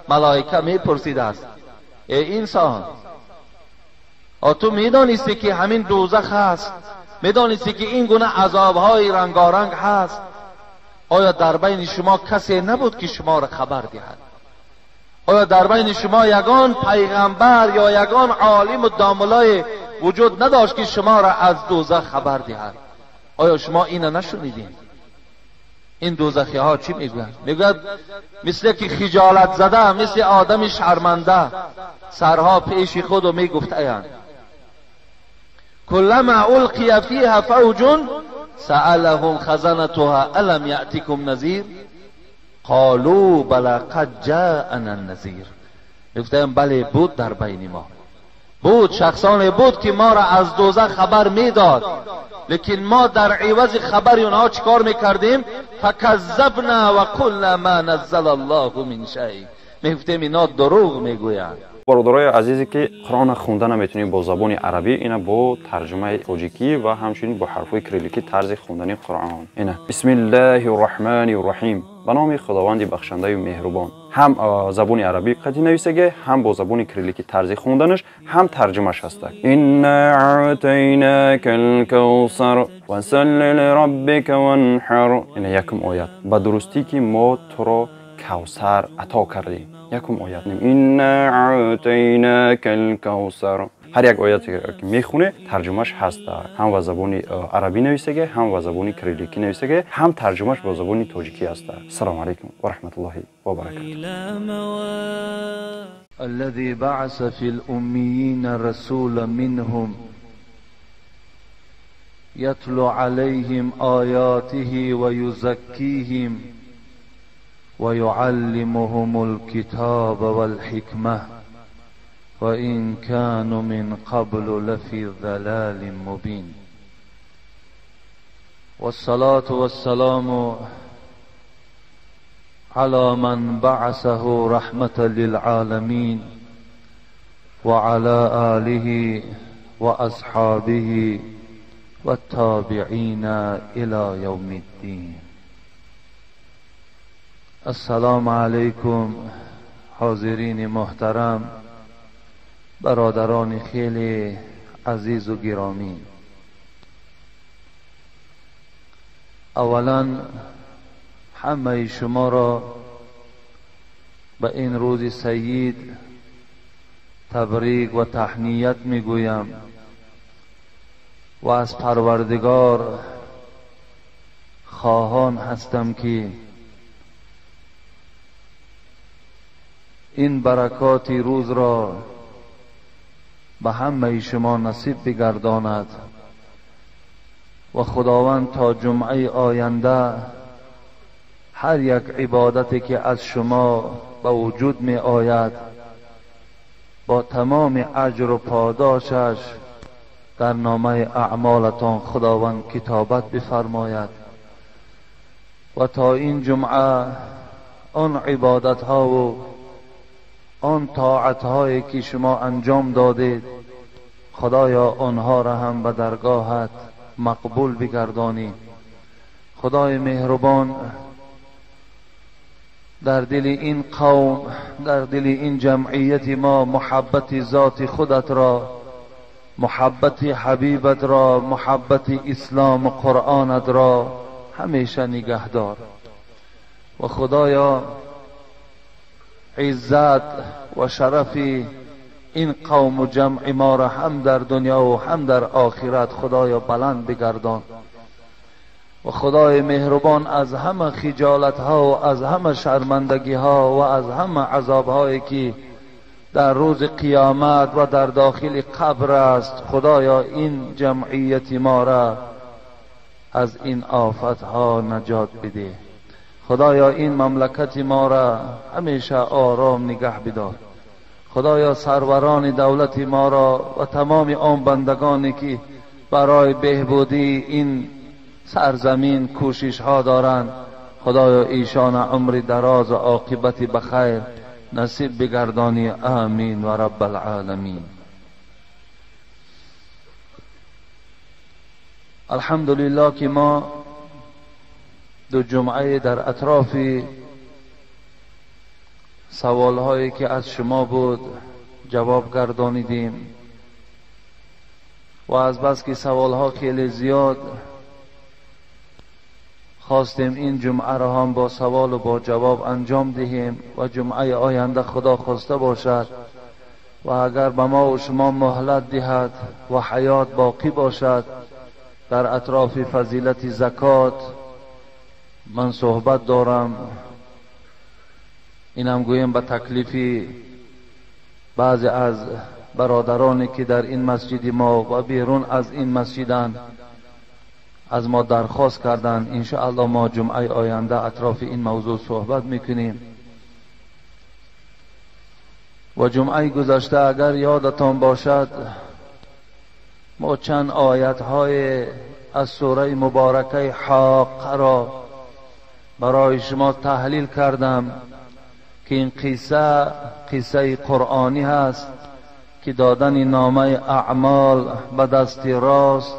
ملائکه میپرسیده است ای انسان، تو میدانستی که همین دوزخ هست، میدانستی که این گونه عذابهای رنگارنگ هست، آیا در بین شما کسی نبود که شما را خبر دهد؟ آیا در بین شما یگان پیغمبر یا یگان عالم و داملای وجود نداشت که شما را از دوزخ خبر دهد؟ آیا شما اینو نشنیدین؟ این دوزخی ها چی میگویند؟ میگوید مثل که خجالت زده، مثل آدم شرمنده، سرها پیش خود و میگفتند کلما القی فیها فوج سألهم خزنتها الم یأتکم نذیر قالوا بلی قد جاءنا النذیر. میگفتند بله بود، در بین ما بود، شخصان بود که ما را از دوزخ خبر میداد، لیکن ما در عوض خبر اونها چیکار میکردیم؟ فکذبنا و قلنا ما نزل الله من شیء. میگفتیم اینا دروغ میگویند. Бародарои азизе ки Қуръонро хонда наметавонед бо забони арабӣ, ина бо тарҷумаи тоҷикӣ ва ҳамчунин бо ҳарфҳои кирилликӣ тарзи хондани Қуръон. Ина бисмиллаҳи рраҳмани рраҳим, ба номи Худованди бахшандаю меҳрубон. Ҳам забони арабӣ қатъи нависаге, ҳам бо забони кирилликӣ тарзи хонданаш, ҳам тарҷумаш ҳастак. Инна аътайнака алкавсар фасалли лираббика ванҳар. Ина якум оят. Ба дурустӣ ки мо туро кавсар ато кардем. Якум оят. Инна аътайнака алкавсар. Ҳар як ояте ки мехоне тарҷумаш ҳаст, ҳам ба забони арабӣ нависаге, ҳам ба забони кирилликӣ нависаге, ҳам тарҷумаш бо забони тоҷикӣ ҳаст. Ассалому алайкум ва раҳматуллоҳи ва баракатуҳ. الذي بعث في الأميين رسولا منهم يتلو عليهم آياته ويزكيهم ويعلمهم الكتاب والحكمة وإن كانوا من قبل لفي ضلال مبين. والصلاة والسلام على من بعثه رحمة للعالمين وعلى آله وأصحابه والتابعين إلى يوم الدين. السلام علیکم حاضرین محترم، برادران خیلی عزیز و گرامی. اولا همه شما را به این روز سعید تبریک و تهنیت میگویم و از پروردگار خواهان هستم که این برکات روز را به همه شما نصیب بگرداند و خداوند تا جمعه آینده هر یک عبادتی که از شما به وجود می آید با تمام اجر و پاداشش در نامه اعمالتان خداوند کتابت بفرماید و تا این جمعه آن عبادت ها و آن طاعت هایی که شما انجام دادید خدایا آنها را هم به درگاهت مقبول بگردانی. خدای مهربان در دل این قوم، در دل این جمعیت ما محبت ذات خودت را، محبت حبیبت را، محبت اسلام و قرآنت را همیشه نگهدار و خدایا عزت و شرف این قوم و جمع ما را هم در دنیا و هم در آخرت خدایا بلند بگردان و خدای مهربان از همه خجالت ها و از همه شرمندگی ها و از همه عذاب هایی که در روز قیامت و در داخل قبر است خدایا این جمعیت ما را از این آفت ها نجات بده. خدایا این مملکت ما را همیشه آرام نگه بدار. خدایا سروران دولت ما را و تمام آن بندگانی که برای بهبودی این سرزمین کوشش ها دارند خدایا ایشان عمر دراز و عاقبت بخیر نصیب بگردانی. آمین و رب العالمین. الحمدلله که ما دو جمعه در اطراف سوالهایی که از شما بود جواب گردانیدیم و از بس که سوالها خیلی زیاد خواستیم این جمعه را هم با سوال و با جواب انجام دهیم و جمعه آینده خدا خواسته باشد و اگر به ما و شما مهلت دهد و حیات باقی باشد در اطراف فضیلت زکات من صحبت دارم. اینم گویم به تکلیفی بعضی از برادرانی که در این مسجد ما و بیرون از این مسجدند از ما درخواست کردند. انشاءالله ما جمعه آینده اطراف این موضوع صحبت میکنیم. و جمعه گذشته اگر یادتان باشد ما چند آیت های از سوره مبارکه حاقه را برای شما تحلیل کردم که این قصه قصه قرآنی هست که دادن نامه اعمال به دست راست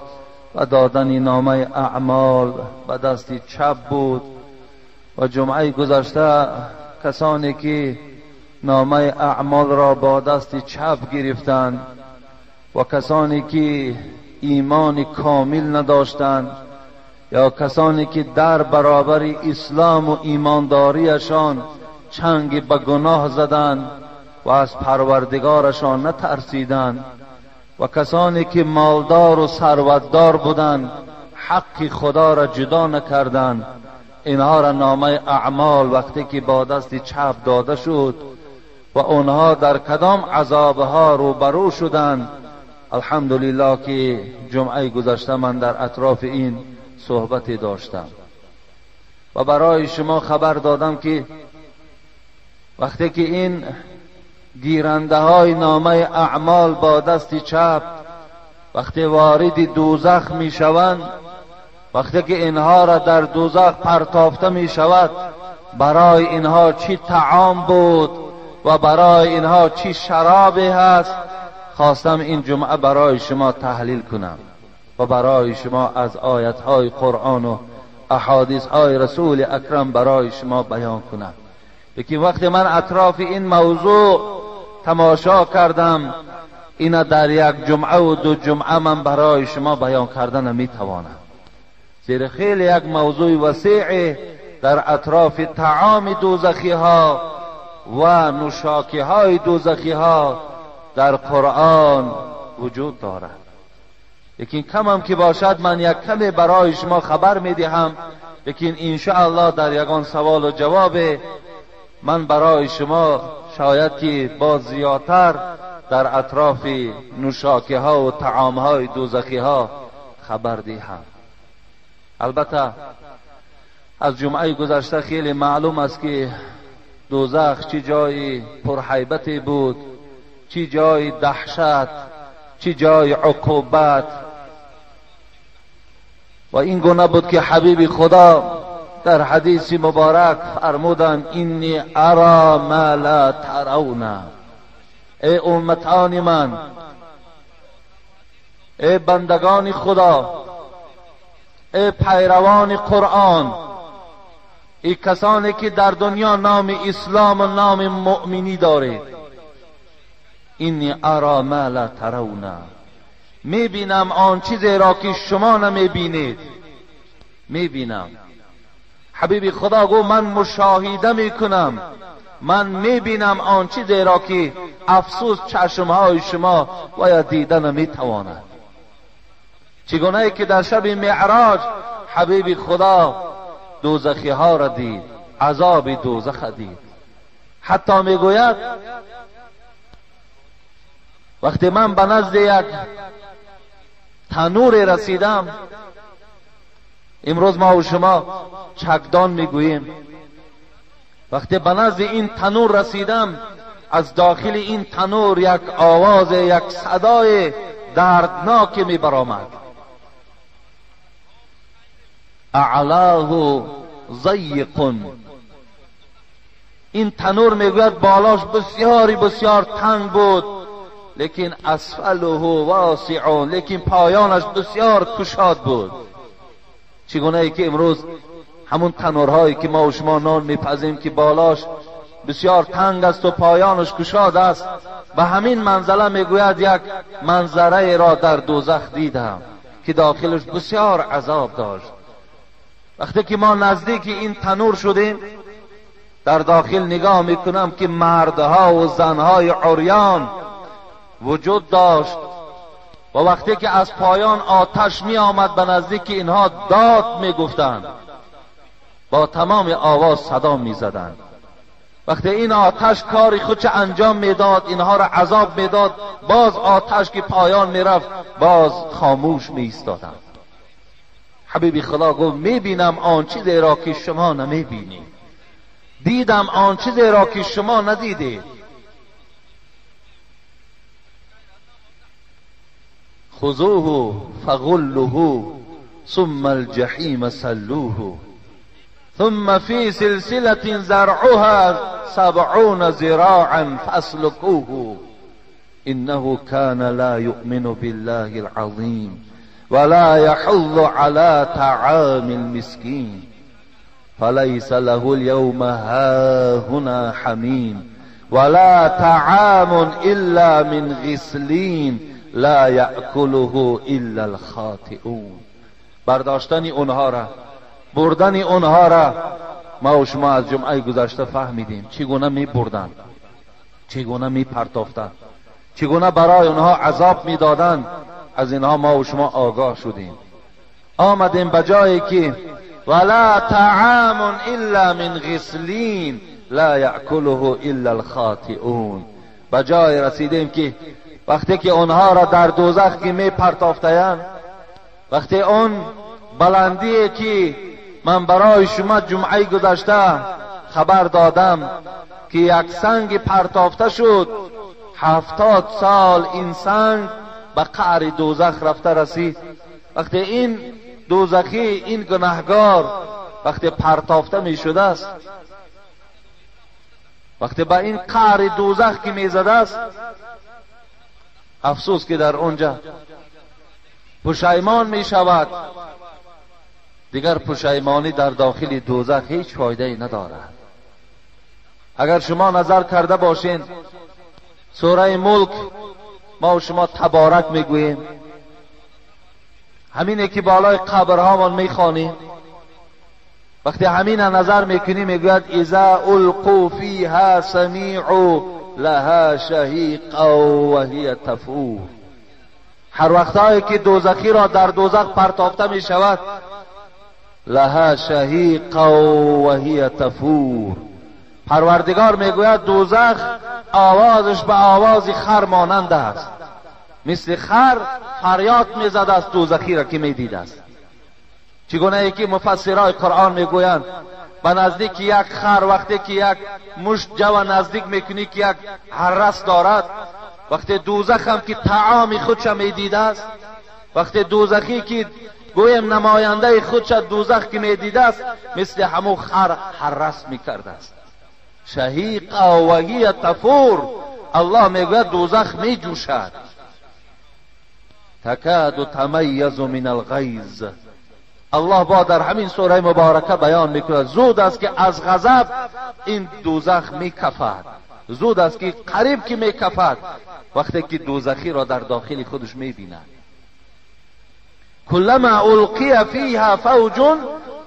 و دادن نامه اعمال به دست چپ بود. و جمعه گذشته کسانی که نامه اعمال را با دست چپ گرفتند و کسانی که ایمان کامل نداشتند یا کسانی که در برابر اسلام و ایمانداریشان چنگ به گناه زدند و از پروردگارشان نترسیدند و کسانی که مالدار و ثروتدار بودند حق خدا را جدا نکردند، اینها را نامه اعمال وقتی که با دست چپ داده شد و آنها در کدام عذابها روبرو شدند. الحمدلله که جمعه گذشته من در اطراف این صحبتی داشتم و برای شما خبر دادم که وقتی که این گیرنده های نامه اعمال با دست چپ وقتی وارد دوزخ می شوند، وقتی که اینها را در دوزخ پرتافته می شود، برای اینها چی طعام بود و برای اینها چی شرابی هست، خواستم این جمعه برای شما تحلیل کنم و برای شما از آیت های قرآن و احادیث های رسول اکرم برای شما بیان کنم. یکی وقتی من اطراف این موضوع تماشا کردم، اینا در یک جمعه و دو جمعه من برای شما بیان کردن نمیتوانم، زیرا خیلی یک موضوع وسیع در اطراف طعام دوزخی ها و نوشاکی های دوزخی ها در قرآن وجود دارد. لیکن کم هم که باشد من یک کمی برای شما خبر میدهم، لیکن انشاءالله در یگان سوال و جواب من برای شما شاید که باز زیادتر در اطراف نوشاکی ها و طعام های دوزخی ها خبر دهم. البته از جمعه گذشته خیلی معلوم است که دوزخ چه جای پرهیبتی بود، چه جای دهشت، چه جای عقوبت. و این گونه بود که حبیب خدا در حدیث مبارک فرمودند انی ارا ما لا ترون، ای امتان من، ای بندگان خدا، ای پیروان قرآن، ای کسانی که در دنیا نام اسلام و نام مؤمنی دارید، انی ارا ما لا ترون، میبینم آن چیزی را که شما نمیبینید، میبینم. حبیب خدا گو من مشاهده میکنم، من میبینم آن چیزی را که افسوس چشمهای شما و یا دیده نمیتواند. چگونه که در شب معراج حبیب خدا دوزخی ها را دید، عذاب دوزخ دید. حتی میگوید وقتی من به نزد یک تنور رسیدم، امروز ما و شما چکدان میگوییم، وقتی به نزد این تنور رسیدم از داخل این تنور یک آواز، یک صدای دردناک می برآمد. اعلاه ضیق، این تنور میگوید بالاش بسیاری بسیار تنگ بود، لیکن اسفله واسع، لیکن پایانش بسیار کشاد بود. چگونه ای که امروز همون تنورهایی که ما و شما نان میپزیم که بالاش بسیار تنگ است و پایانش گشاد است. به همین منزله میگوید یک منظره را در دوزخ دیدم که داخلش بسیار عذاب داشت. وقتی که ما نزدیک این تنور شدیم، در داخل نگاه میکنم که مردها و زنهای عریان وجود داشت و وقتی که از پایان آتش می آمد به نزدیک اینها داد می گفتند، با تمام آواز صدا می زدند. وقتی این آتش کاری خودش انجام میداد، اینها را عذاب میداد، باز آتش که پایان میرفت باز خاموش می ایستادند. حبیبی خدا گفت میبینم آن چیزی را که شما نمیبینید، دیدم آن چیزی را که شما ندیدید. خذوه فغلوه ثم الجحیم صلوه ثم في سلسلة زرعها 70 ذراعا فاسلكوه إنه كان لا يؤمن بالله العظيم ولا يحض على طعام المسكين فليس له اليوم هاهنا حميم ولا طعام إلا من غسلين لا يأكله إلا الخاطئون. برداشتن اونها را، بردن اونها را ما و شما از جمعه گذشته فهمیدیم چگونه می بردن، چگونه می پرتافتن، چگونه برای اونها عذاب می دادن. از اینها ما و شما آگاه شدیم. آمدیم به جایی که ولا طعام الا من غسلین لا یأکله الا الخاطئون. به جای رسیدیم که وقتی که اونها را در دوزخ که می پرتافتند، وقتی اون بلندی که من برای شما جمعه گذشته خبر دادم که یک سنگ پرتافته شد، 70 سال این سنگ به قعر دوزخ رفته رسید. وقتی این دوزخی، این گناهگار وقتی پرتافته می شده است، وقتی به این قعر دوزخ که می زده است، افسوس که در اونجا پشیمان می شود. دیگر پشیمانی در داخل دوزخ هیچ فایده ای ندارد. اگر شما نظر کرده باشین سوره ملک ما و شما تبارک میگوییم، همینه که بالای قبرهامان میخوانیم، وقتی همین نظر میکنیم میگوید اذا القوا فیها سمیعوا لها شهیقا وهی تفور. هر وقتایی که دوزخی را در دوزخ پرتافته میشود، لها شهیقا وهی تفور، پروردگار میگوید دوزخ آوازش به آواز خر مانند است، مثل خر فریاد میزد است دوزخی را که میدید است. چگونه یکی مفسرای قرآن میگویند به نزدیک یک خر وقتی که یک مشت جو نزدیک میکنی که یک هرس دارد، وقتی دوزخ هم که طعام خودش میدید است، وقتی دوزخی که گویم نماینده خودش دوزخ که میدید است، مثل همو خر هرس میکرده است. شهیق وهی تفور، الله میگوید دوزخ میجوشد. تکاد تمیز من الغیظ، الله با در همین سوره مبارکه بیان میکند زود است که از غضب این دوزخ میکفد، زود است که قریب که میکفد وقتی که دوزخی را در داخل خودش میبیند. کلما القی فیها فوج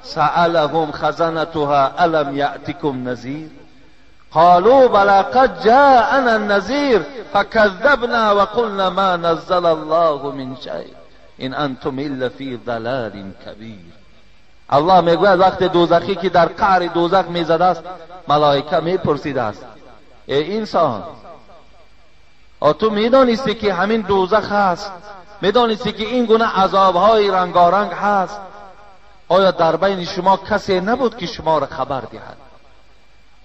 سألهم خزنتها الم یأتکم نذیر قالوا بلى قد جاءنا النذیر فکذبنا وقلنا ما نزل الله من شیء این انتم الا فی ضلال کبیر. الله میگوید وقت دوزخی که در قعر دوزخ میزده است، ملائکه میپرسیده است ای انسان، تو میدانستی که همین دوزخ هست، میدانستی که این گونه عذابهای رنگارنگ هست، آیا در بین شما کسی نبود که شما را خبر دهد؟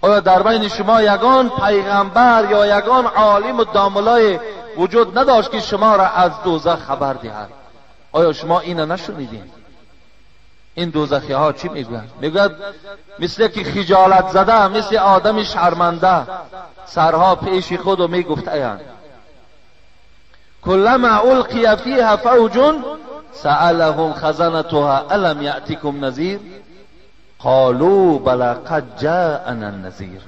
آیا در بین شما یگان پیغمبر یا یگان عالم و داملای وجود نداشت که شما را از دوزخ خبر دهد؟ آیا شما اینو نشنیدین؟ این دوزخی ها چی میگویند؟ میگوید مثل که خجالت زده، مثل آدم شرمنده، سرها پیش خود میگفتند. کلما القی فیها فوج سألهم خزنتها الم یأتکم نذیر قالوا بلى قد جاءنا النذیر.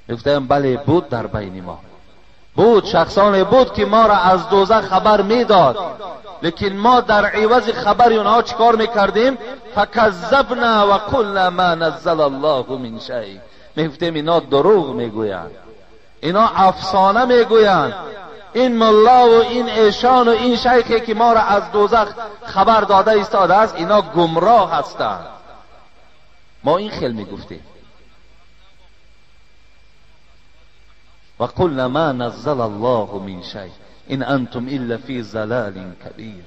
میگفتیم بله بود، در بین ما بود، شخصانی بود که ما را از دوزخ خبر میداد، لیکن ما در عوض خبر اونها چیکار میکردیم؟ فکذبنا و قلنا ما نزل الله من شیء. میگفتیم اینا دروغ میگویند، اینا افسانه میگویند، این ملا و این ایشان و این شیخی که ما را از دوزخ خبر داده ایستاده است، اینا گمراه هستند. ما این خیل میگفتیم. و قلنا ما نزل الله من شیء ان انتم الا فی ضلال کبیر.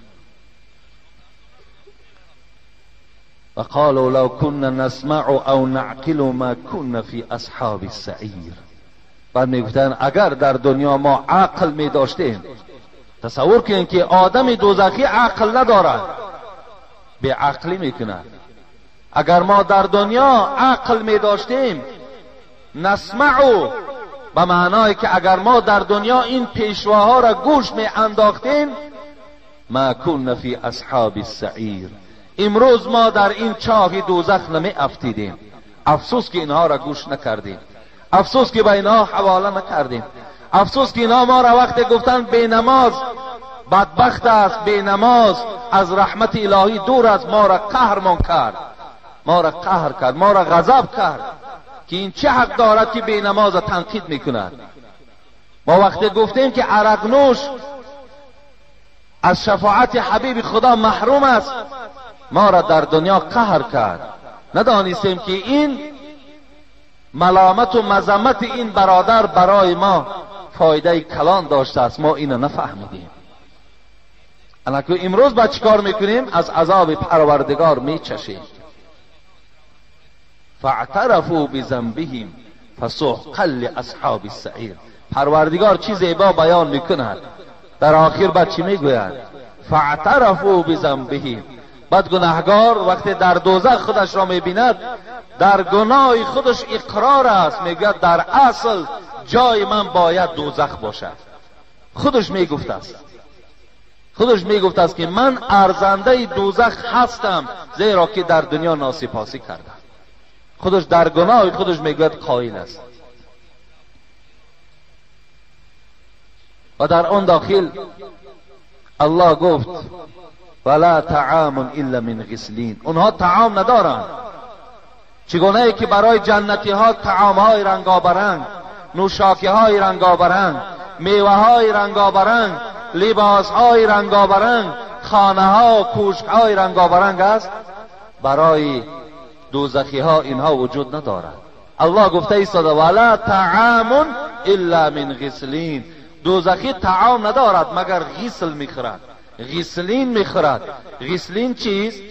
و قالوا لو كنا نسمع او نعقل ما كنا فی اصحاب السعیر. بعد میگفتن اگر در دنیا ما عقل می داشتیم، تصور کنید که آدم دوزخی عقل ندارد، به عقلی میکند. اگر ما در دنیا عقل می داشتیم، نسمع به معنای که اگر ما در دنیا این پیشواها را گوش می انداختیم، ما کنا فی اصحاب السعیر، امروز ما در این چاه دوزخ نمی افتیدیم. افسوس که اینها را گوش نکردیم، افسوس که به اینها حواله نکردیم، افسوس که اینها ما را وقت گفتن بی نماز بدبخت است، بی نماز از رحمت الهی دور است، ما را قهرمان کرد، ما را قهر کرد، ما را غضب کرد که این چه حق دارد که بی نماز تنقید میکند. ما وقتی گفتیم که عرق نوش از شفاعت حبیب خدا محروم است، ما را در دنیا قهر کرد. ندانستیم که این ملامت و مذمت این برادر برای ما فایده کلان داشته است، ما اینو نفهمیدیم. الان امروز با چیکار میکنیم؟ از عذاب پروردگار میچشیم. فاعترفوا بذنبهم فسحقا لاصحاب السعیر. پروردگار چیز زیبا بیان میکند در آخر. بعد چی میگوید؟ فاعترفوا بذنبهم. بعد گناهگار وقتی در دوزخ خودش را میبیند، در گناه خودش اقرار است، میگوید در اصل جای من باید دوزخ باشد. خودش میگفت است، خودش میگفت است که من ارزنده دوزخ هستم، زیرا که در دنیا ناسپاسی کردم. خودش در گناه خودش میگوید قائل است. و در آن داخل الله گفت ولا طعام الا من غسلین. اونها طعام ندارند، چگونه ای که برای جنتی ها طعام های رنگابرنگ، نوشاکی های رنگابرنگ، میوه های رنگابرنگ، لباس های رنگابرنگ، خانه ها، کوشک های رنگابرنگ است، برای دوزخی ها اینها وجود ندارد. الله گفته ایستاده ولا طعام الا من غسلین. دوزخی طعام ندارد مگر غسل میخورد، غسلین میخورد. غسلین چیست؟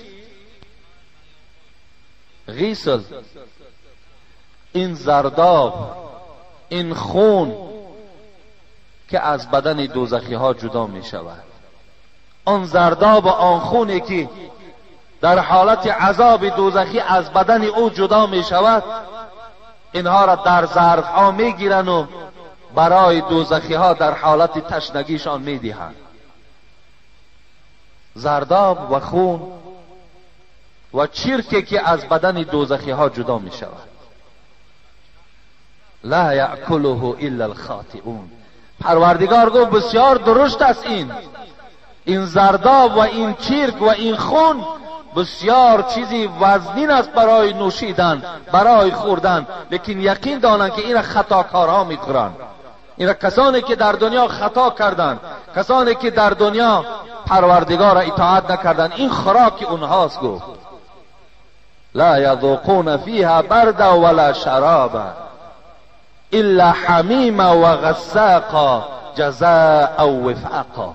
غسل این زرداب، این خون که از بدن دوزخی ها جدا می شود، آن زرداب و آن خونی که در حالت عذاب دوزخی از بدن او جدا می شود، اینها را در ظرف ها می گیرن و برای دوزخی ها در حالت تشنگیشان می دهند. زرداب و خون و چرکی که از بدن دوزخی ها جدا می شود. لا یأکله الا الخاطئون. پروردگار گفت بسیار درشت است این زرداب و این چرک و این خون، بسیار چیزی وزنین است برای نوشیدن، برای خوردن، لیکن یقین دانند که این خطاکارها میخورند، این کسانی که در دنیا خطا کردند، کسانی که در دنیا پروردگار را اطاعت نکردند، این خوراک اونهاست. گفت لا یذوقون فیها بردا ولا شرابا الا حمیما و غساقا جزاء وفاقا.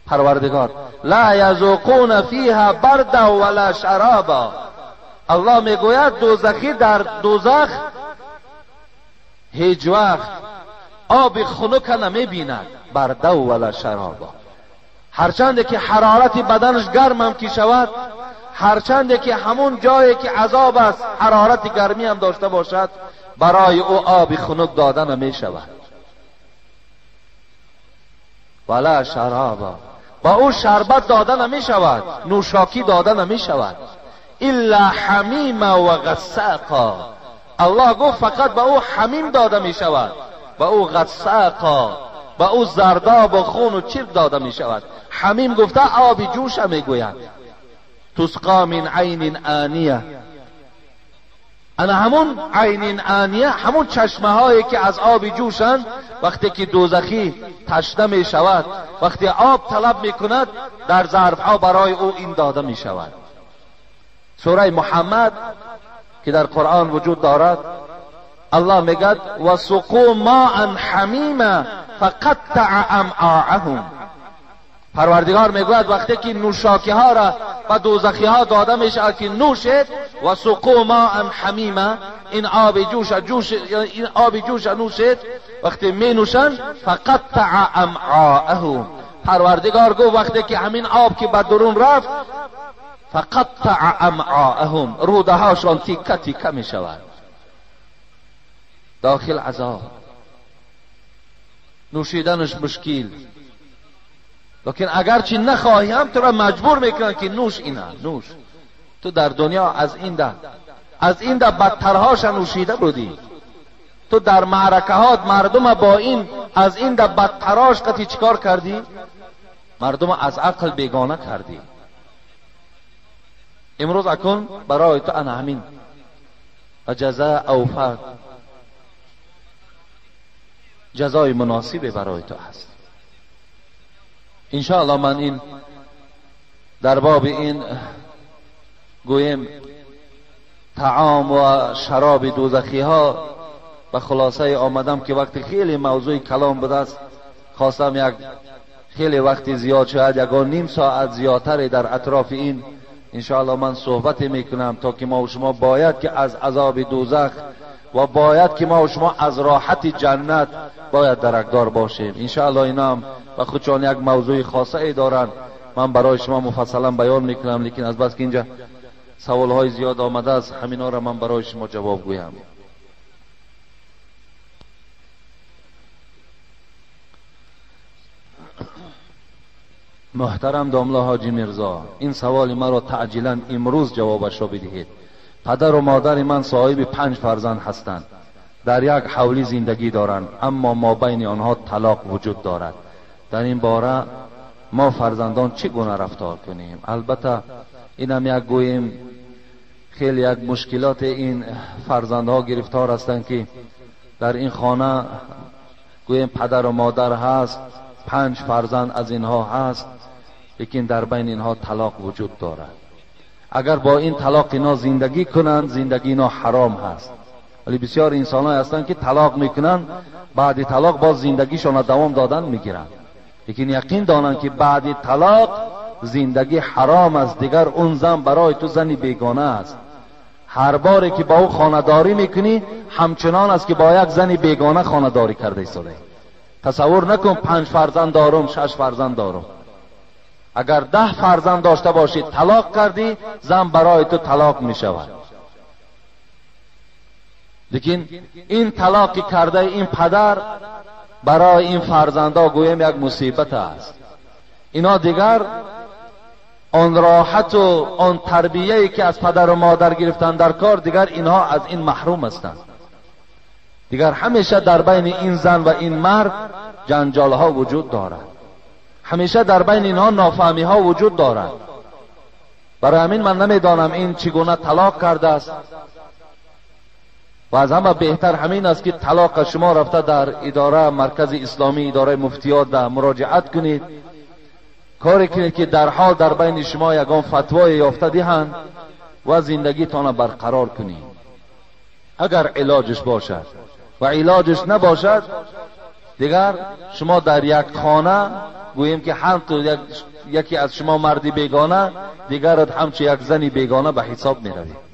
پروردگار لا یذوقون فیها بردا ولا شرابا. الله میگوید دوزخی در دوزخ هیچ وقت آب خنک نمیبیند، بردا ولا شرابا. هرچند که حرارت بدنش گرم هم که شود، هرچند که همون جایی که عذاب است حرارت گرمی هم داشته باشد، برای او آب خنک داده نمی شود. ولا شرابا، با او شربت داده نمی شود، نوشاکی داده نمی شود. الا حمیما و غساقا، الله گفت فقط به او حمیم داده می شود، به او غساقا، به او زرداب و خون و چرک داده می شود. حمیم گفته آب جوش می گویند. تسقا من عین آنیه، انا همون عین آنیه، همون چشمه هایی که از آب جوشند. وقتی که دوزخی تشنه می شود، وقتی آب طلب می کند، در ظرف ها برای او این داده می شود. سوره محمد که در قرآن وجود دارد، الله میگد و سقوا ماء حمیما فقطع امعاءهم. پروردگار میگوید وقتی که نوشاکی ها را و دوزخی ها داده میشه که نوشید، و سقوا ماء حمیما، این آب جوش جوش، این آب جوش نوشید، وقتی می نوشند فقطع امعاءهم. پروردگار گفت وقتی که همین آب که به درون رفت، فقطع امعاءهم، روده هاشان تیکه تیکه می شود. داخل عذاب، نوشیدنش مشکل، لیکن اگرچه نخواهی هم تو را مجبور میکنن که نوش اینا نوش. تو در دنیا از این ده بدترهاش نوشیده بودی. تو در معرکه هات مردم با این از این ده بدتراش قطعی چیکار کردی؟ مردم از عقل بیگانه کردی. امروز اکن برای تو انا همین و جزا اوفا، جزای مناسب برای تو هست. انشاءالله من این در باب این گویم طعام و شراب دوزخی ها به خلاصه آمدم که وقتی خیلی موضوع کلام بوده است، خواستم یک خیلی وقتی زیاد شاید یگان نیم ساعت زیادتر در اطراف این انشاءالله من صحبت میکنم، تا که ما و شما باید که از عذاب دوزخ و باید که ما و شما از راحت جنت باید درکدار باشیم. انشاءالله اینا هم و خودشان یک موضوع خاصه ای دارن، من برای شما مفصلا بیان میکنم، لیکن از بس که اینجا سوال های زیاد آمده است، همینا را من برای شما جواب گویم. محترم داملا حاجی میرزا، این سوال مرا تعجیلا امروز جوابش را بدهید. پدر و مادر من صاحب 5 فرزند هستند، در یک حولی زندگی دارند، اما ما بین آنها طلاق وجود دارد. در این باره ما فرزندان چگونه رفتار کنیم؟ البته اینم یک گوییم خیلی یک مشکلات این فرزندها گرفتار هستند که در این خانه گوییم پدر و مادر هست، 5 فرزند از اینها هست، لیکن در بین اینها طلاق وجود دارد. اگر با این طلاق اینا زندگی کنند، زندگی اینا حرام هست. ولی بسیار انسان های هستند که طلاق میکنند، بعد طلاق باز زندگیشان را دوام دادن میگیرند، لیکن یقین دانند که بعد طلاق زندگی حرام است. دیگر اون زن برای تو زنی بیگانه است. هر باری که با او خانه‌داری میکنی، همچنان است که با یک زن بیگانه خانه‌داری کرده ایستاده. تصور نکن 5 فرزند دارم، 6 فرزند دارم. اگر 10 فرزند داشته باشی، طلاق کردی، زن برای تو طلاق می شود. لیکن این طلاق کرده این پدر برای این فرزندها گویم یک مصیبت است. اینا دیگر آن راحت و آن تربیه‌ای که از پدر و مادر گرفتن در کار، دیگر اینها از این محروم هستند. دیگر همیشه در بین این زن و این مرد جنجال ها وجود دارد، همیشه در بین اینها نافهمی ها وجود دارد. برای همین من نمیدانم این چگونه طلاق کرده است. و از همه بهتر همین است که طلاق شما رفته در اداره مرکز اسلامی، اداره مفتیات در مراجعت کنید، کاری کنید که در حال در بین شما یگان فتوای یافته دهند و زندگیتان برقرار کنید. اگر علاجش باشد و علاجش نباشد، دیگر شما در یک خانه گوییم که هم تو یکی از شما مردی بیگانه، دیگرت همچه یک زنی بیگانه به حساب می روید.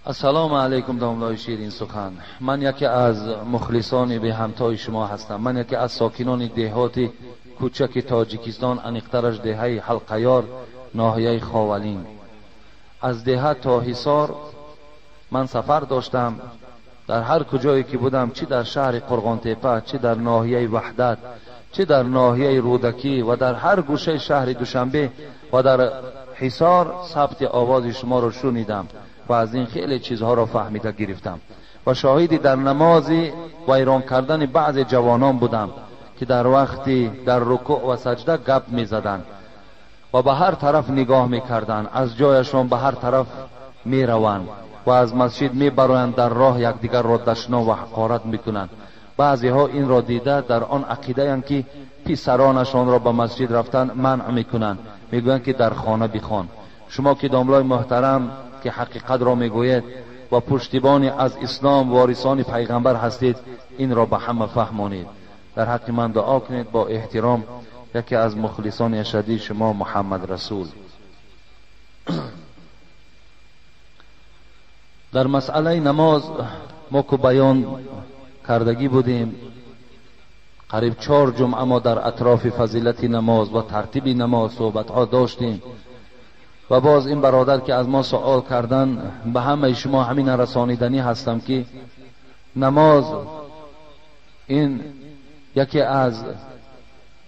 السلام علیکم داملای شیرین سخن. من یکی از مخلصان به همتای شما هستم. من یکی از ساکنان دهات کوچک تاجیکستان، انیقترش دهه حلقیار، ناحیه خاولین. از دهه تا حصار من سفر داشتم. در هر کجایی که بودم، چی در شهر قرغانتپه، چی در ناحیه وحدت، چی در ناحیه رودکی و در هر گوشه شهر دوشنبه و در حصار ثبت آواز شما را شنیدم و از این خیلی چیزها را فهمیده گرفتم و شاهدی در نماز ویران کردن بعض جوانان بودم که در وقتی در رکوع و سجده گپ میزدند و به هر طرف نگاه میکردند، از جایشان به هر طرف میروند و از مسجد میبرایند، در راه یکدیگر را دشنام و حقارت میکنند. بعضی ها این را دیده در آن عقیده اند که پسرانشان را به مسجد رفتن منع میکنند، میگویند که در خانه بخوان. شما که داملای محترم که حقیقت را میگوید و پشتیبان از اسلام وارثان پیغمبر هستید، این را به همه فهمانید. در حق من دعا کنید. با احترام یکی از مخلصان اشدی شما، محمد رسول. در مسئله نماز ما که بیان کردگی بودیم، قریب 4 جمعه ما در اطراف فضیلت نماز و ترتیب نماز صحبت ها داشتیم و باز این برادر که از ما سوال کردن، به همه شما همین رسانیدنی هستم که نماز این یکی از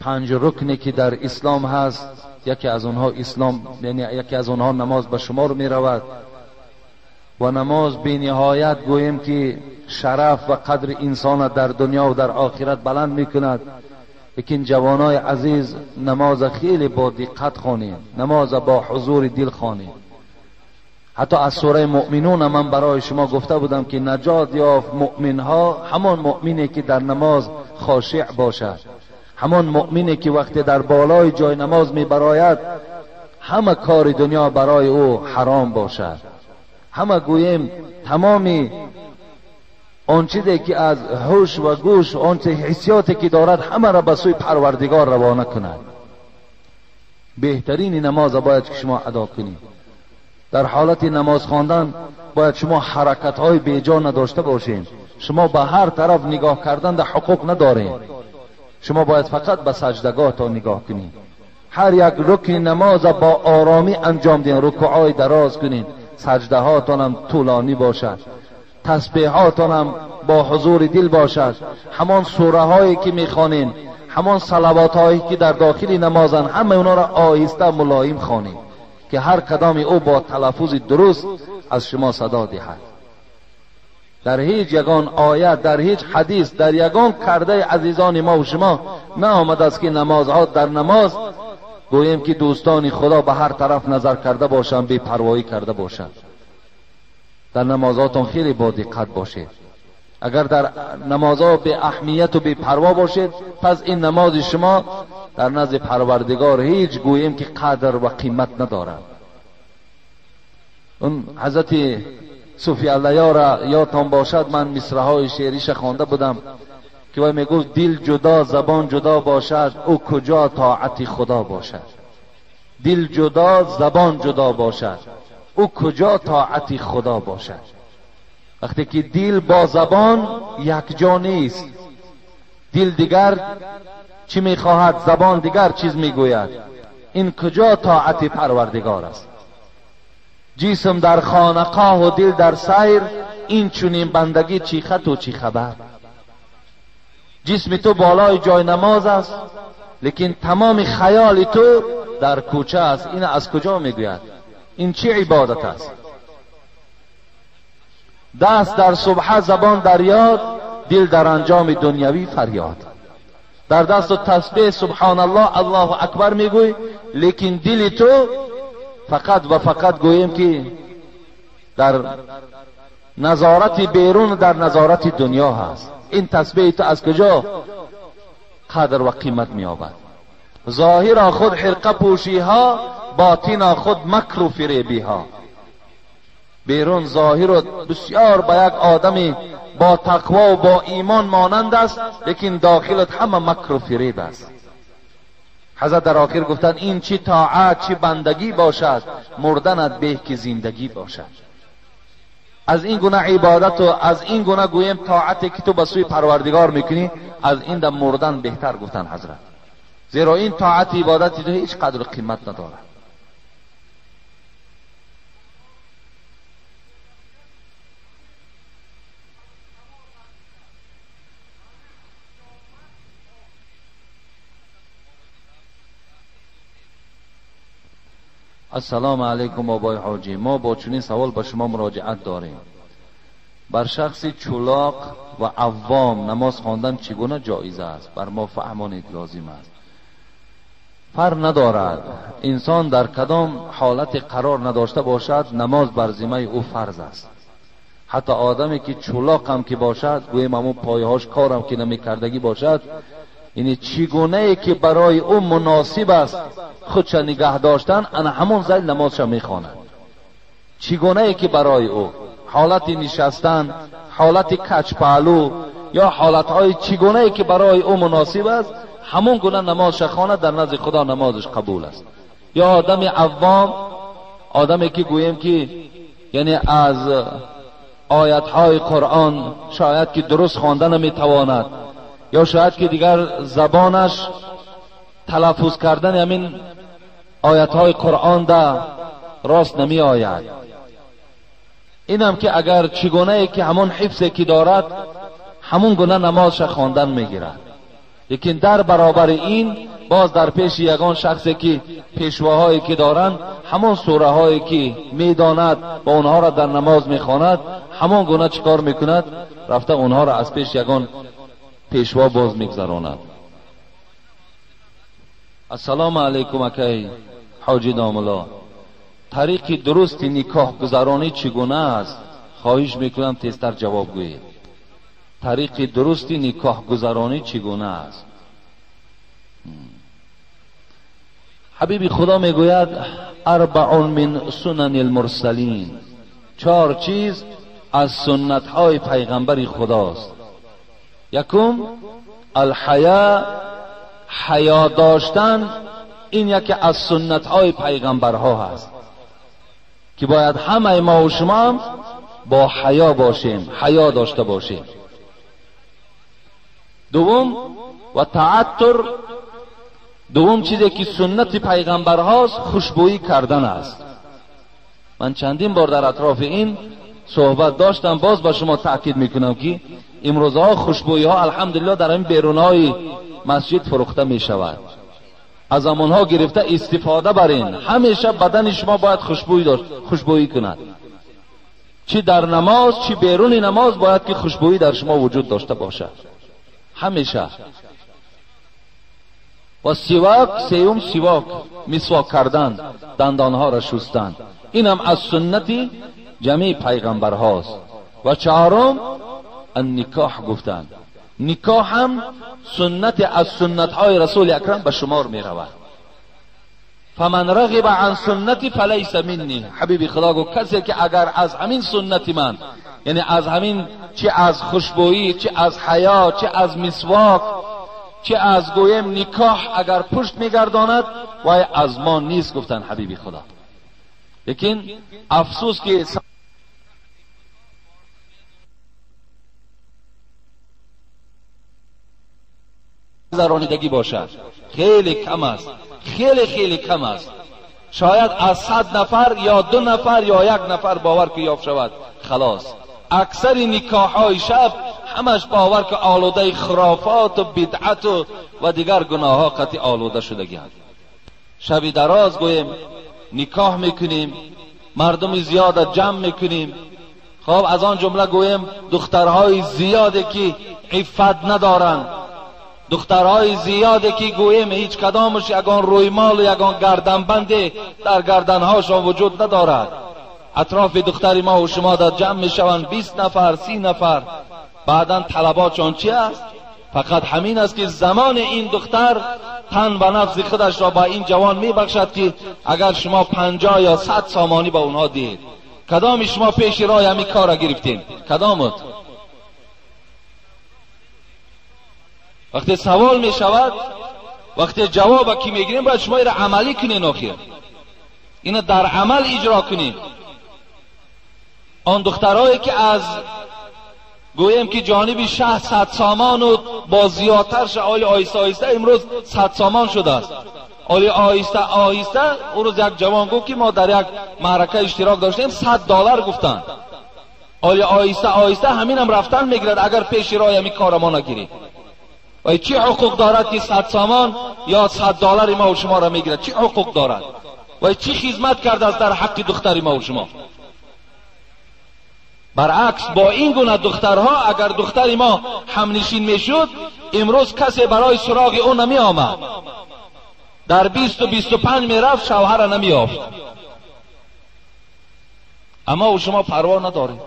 5 رکنی که در اسلام هست، یکی از اونها اسلام، یعنی یکی از اونها نماز به شمار می رود و نماز بی نهایت گوییم که شرف و قدر انسان در دنیا و در آخرت بلند می کند. لیکن جوانای عزیز، نماز خیلی با دقت خوانید، نماز با حضور دل خوانید. حتی از سوره مؤمنون من برای شما گفته بودم که نجات یافت مؤمن ها همان مؤمنی که در نماز خاشع باشد، همان مؤمنی که وقتی در بالای جای نماز می براید همه کار دنیا برای او حرام باشد. همه گوییم تمامی آن چیزی که از هوش و گوش، آن چه حسیاتی که دارد، همه را به سوی پروردگار روانه کند. بهترین نماز باید که شما ادا کنید. در حالت نماز خواندن باید شما حرکت های بیجا نداشته باشین. شما به هر طرف نگاه کردن در حقوق ندارین. شما باید فقط به سجدگاه تا نگاه کنید. هر یک رکن نماز با آرامی انجام دین، رکوعای دراز کنین، سجده هاتان هم طولانی باشد، تسبیحاتان هم با حضور دل باشد، همان سوره هایی که میخوانین، همان صلوات هایی که در داخل نمازن، همه اونا را آهسته ملایم خوانین که هر کدام او با تلفظ درست از شما صدا دهد. در هیچ یگان آیت، در هیچ حدیث، در یگان کرده عزیزان ما و شما نه آمده است که نمازها در نماز گوییم که دوستان خدا به هر طرف نظر کرده باشند، بی پروایی کرده باشند. در نمازاتون خیلی با دقت باشید. اگر در نمازها به اهمیت و بی پروا باشید، پس این نماز شما در نزد پروردگار هیچ گوییم که قدر و قیمت ندارد. اون حضرت صوفی الله را یادتان باشد، من مصرع‌های شعریش خوانده بودم که وی میگفت دل جدا زبان جدا باشد، او کجا طاعت خدا باشد. دل جدا زبان جدا باشد، او کجا طاعت خدا باشد. وقتی که دل با زبان یک جا نیست، دل دیگر چی میخواهد، زبان دیگر چیز میگوید، این کجا طاعت پروردگار است. جسم در خانقاه و دل در سیر، این چنین بندگی چی خط و چی خبر. جسم تو بالای جای نماز است، لیکن تمام خیال تو در کوچه است. این از کجا میگوید؟ این چه عبادت است؟ دست در سبحه، زبان در یاد، دل در انجام دنیوی فریاد. در دست و تسبیح سبحان الله الله اکبر میگوی، لیکن دل تو فقط و فقط گوییم که در نظارت بیرون، در نظارت دنیا هست. این تسبیح تو از کجا قدر و قیمت می‌یابد؟ ظاهرا خود حرقه پوشی ها، باطنا خود مکر و فریبی ها. بیرون ظاهر و بسیار با یک آدم با تقوا و با ایمان مانند است، لیکن داخلت همه مکر و فریب است. حضرت در آخر گفتند این چی طاعت چی بندگی باشد، مردنت به که زندگی باشد. از این گونه عبادت و از این گونه گویم طاعتی که تو به سوی پروردگار میکنی، از این در مردن بهتر گفتن حضرت، زیرا این طاعت عبادتی تو هیچ قدر و قیمت ندارد. Ассалому алайкум бобои ҳоҷӣ, мо бо чунин савол ба шумо муроҷиат дорем. Бар шахси чулоқ ва аввом намоз хондан чӣ гуна ҷоиз аст? Бар мо фаҳмонед лозим аст. Фарқ надорад инсон дар кадом ҳолате қарор надошта бошад, намоз бар зиммаи ӯ фарз аст. Ҳатто одаме ки чулоқ ҳам ки бошад, гӯем ҳамон пойҳош корам ки намекардагӣ бошад, яъне чӣ гунае ки барои ӯ муносиб аст худша нигаҳ доштан, ана ҳамон зайл намозша мехонад. Чӣ гунае ки барои ӯ ҳолати нишастан, ҳолати качпаҳлӯ ё ҳолатҳои чӣ гунае ки барои ӯ муносиб аст, ҳамон гуна намозша хонад, дар назди Худо намозаш қабул аст. Ё одами аввом, одаме ки гӯем ки яъне аз оятҳои Қуръон шояд ки дуруст хонда наметавонад, ё шояд ки дигар забонаш талаффуз кардани ҳамин оятҳои Қуръон да рост намеояд, инам ки агар чӣ гунае ки ҳамон ҳифзе ки дорад, ҳамон гуна намозша хондан мегирад. Лекин дар баробари ин боз дар пеши ягон шахсе ки пешвоҳое ки доранд, ҳамон сураҳое ки медонад ва онҳоро дар намоз мехонад, ҳамон гуна чӣ кор мекунад? Рафта онҳоро аз пеш ягон пешво боз мегзаронад. Ассалому алайкум акай ҳоҷи домулло, тариқи дурусти никоҳ гузаронӣ чӣ гуна аст? Хоҳиш мекунам тезтар ҷавоб гӯед. Тариқи дурусти никоҳ гузаронӣ чӣ гуна аст? Ҳабиби Худо мегӯяд арбаун мин сунани алмурсалин, чор чиз аз суннатҳои пайғамбари Худост. Якум алҳая, ҳаё доштан, ин яке аз суннатҳои пайғамбарҳо ҳаст ки бояд ҳамаи мо ва шумо бо ҳаё бошем, ҳаё дошта бошем. Дуввум ва тааттур, дуввум чизе ки суннати пайғамбарҳост хушбӯӣ кардан аст. Ман чандин бор дар атрофи ин суҳбат доштам, боз ба шумо таъкид мекунам ки имрӯзҳо хушбӯиҳо алҳамдулиллоҳ дар ҳамин берунҳои масҷид фурӯхта мешавад. Аз амонҳо гирифта истифода барин. Ҳамеша бадани шумо бояд хушбӯӣ кунад. Чӣ дар намоз, чӣ беруни намоз бояд ки хушбӯӣ дар шумо вуҷуд дошта бошад. Ҳамеша. Ва сивок, сеюм сивок, мисвок кардан, дандонҳоро шустан. Инам аз суннати ҷамеи пайғамбарҳост. Ва чаҳорум анникоҳ гуфтанд. Никоҳ ҳам суннати аз суннатҳои расули акрам ба шумор меравад. Фаман рағиба ан суннати фалайса минни. Ҳабиби Худо гуфт касе ки агар аз ҳамин суннати ман, яъне аз ҳамин чи аз хушбӯӣ, чи аз ҳаё, чи аз мисвок, чи аз гӯем никоҳ агар пушт мегардонад, вай аз мо нест, гуфтанд ҳабиби Худо. Лекин афсӯс ки гузаронидагӣ бошад хеле кам аст, хеле хеле кам аст. Шояд аз 100 нафар ё 2 нафар ё 1 нафар бовар ки ёфт шавад, халос. Аксари никоҳҳои шаб ҳамаш бовар ки олудаи хурофоту бидъату ва дигар гуноҳҳо қатъи олуда шудагианд. Шаби дароз гӯем никоҳ мекунем, мардуми зиёда ҷамъ мекунем. Хоб аз он ҷумла гӯем духтарҳои зиёде ки иффат надоранд, духтарҳои зиёде ки гӯем ҳеҷ кадомаш ягон рӯймолу ягон гарданбанде дар гарданҳошон вуҷуд надорад. Атрофи духтари мо ва шумо дар ҷамъ мешаванд 20 нафар, 30 нафар. Баъдан талаботшон чи аст? Фақат ҳамин аст ки замони ин духтар тан ба нафси худашро ба ин ҷавон мебахшад ки агар шумо 50 ё 100 сомонӣ ба онҳо диҳед. Кадоми шумо пеши роҳи ҳамин корро гирифтем? Кадомут? Вақте савол мешавад, вақте ҷавоба ки мегирем, бояд шумо инро амалӣ кунед. Охир инро дар амал иҷро кунед. Он духтарҳое ки аз гӯем ки ҷониби шаҳр 100 сомону бо зиёдтар оли оҳиста оҳиста имрӯз 100 сомон шудааст. Оли оҳиста оҳиста он рӯз як ҷавон гуфт ки мо дар як маърака иштирок доштем, $100 гуфтанд. Оли оҳиста оҳиста ҳаминам рафтан мегирад агар пеши роҳи ҳамин кора мо нагирем. ва чӣ ҳуқуқ дорад ки 100 сомон ё $100 мо ва шуморо мегирад? Чӣ ҳуқуқ дорад? و چی خدمت کرده است در حق دختر ما و شما؟ برعکس با این گونه دخترها اگر دختر ما همنشین میشد، امروز کسی برای سراغ او نمی آمد. در 20 و 25 میرفت، شوهر نمی یافت. اما و شما پروا نداریم.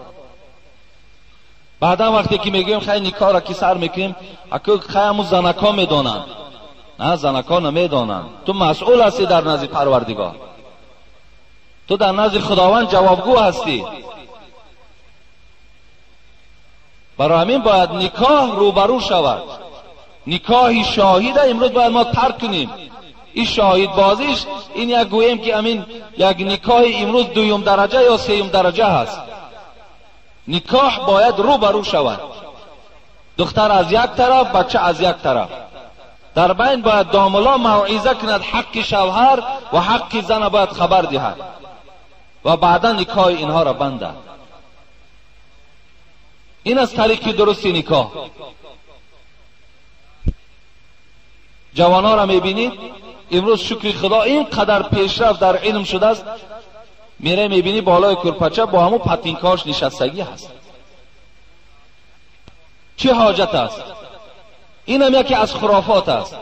بعدا وقتی که میگویم خیلی نکاح را که سر میکنیم، اکو خیلی همون زنکا میدانند. نه، زنکا نمیدانند. تو مسئول هستی در نزد پروردگار، تو در نزد خداوند جوابگو هستی. برای همین باید نکاح روبرو شود. نکاح شاهد امروز باید ما ترک کنیم. این شاهد بازیش، این یک گوییم که امین یک نکاح امروز دویم درجه یا سیوم درجه هست. نکاح باید روبرو شود. دختر از یک طرف، بچه از یک طرف. در بین باید داملا موعظه کند، حق شوهر و حق زن باید خبر دهد و بعدا نکاح اینها را بندد. این از طریق درستی نکاح. جوانها را میبینید امروز شکر خدا اینقدر پیشرفت در علم شده است، میره میبینی بالای کرپچه با همون پتینکاش نشستگی هست. چه حاجت است؟ این هم یکی از خرافات است.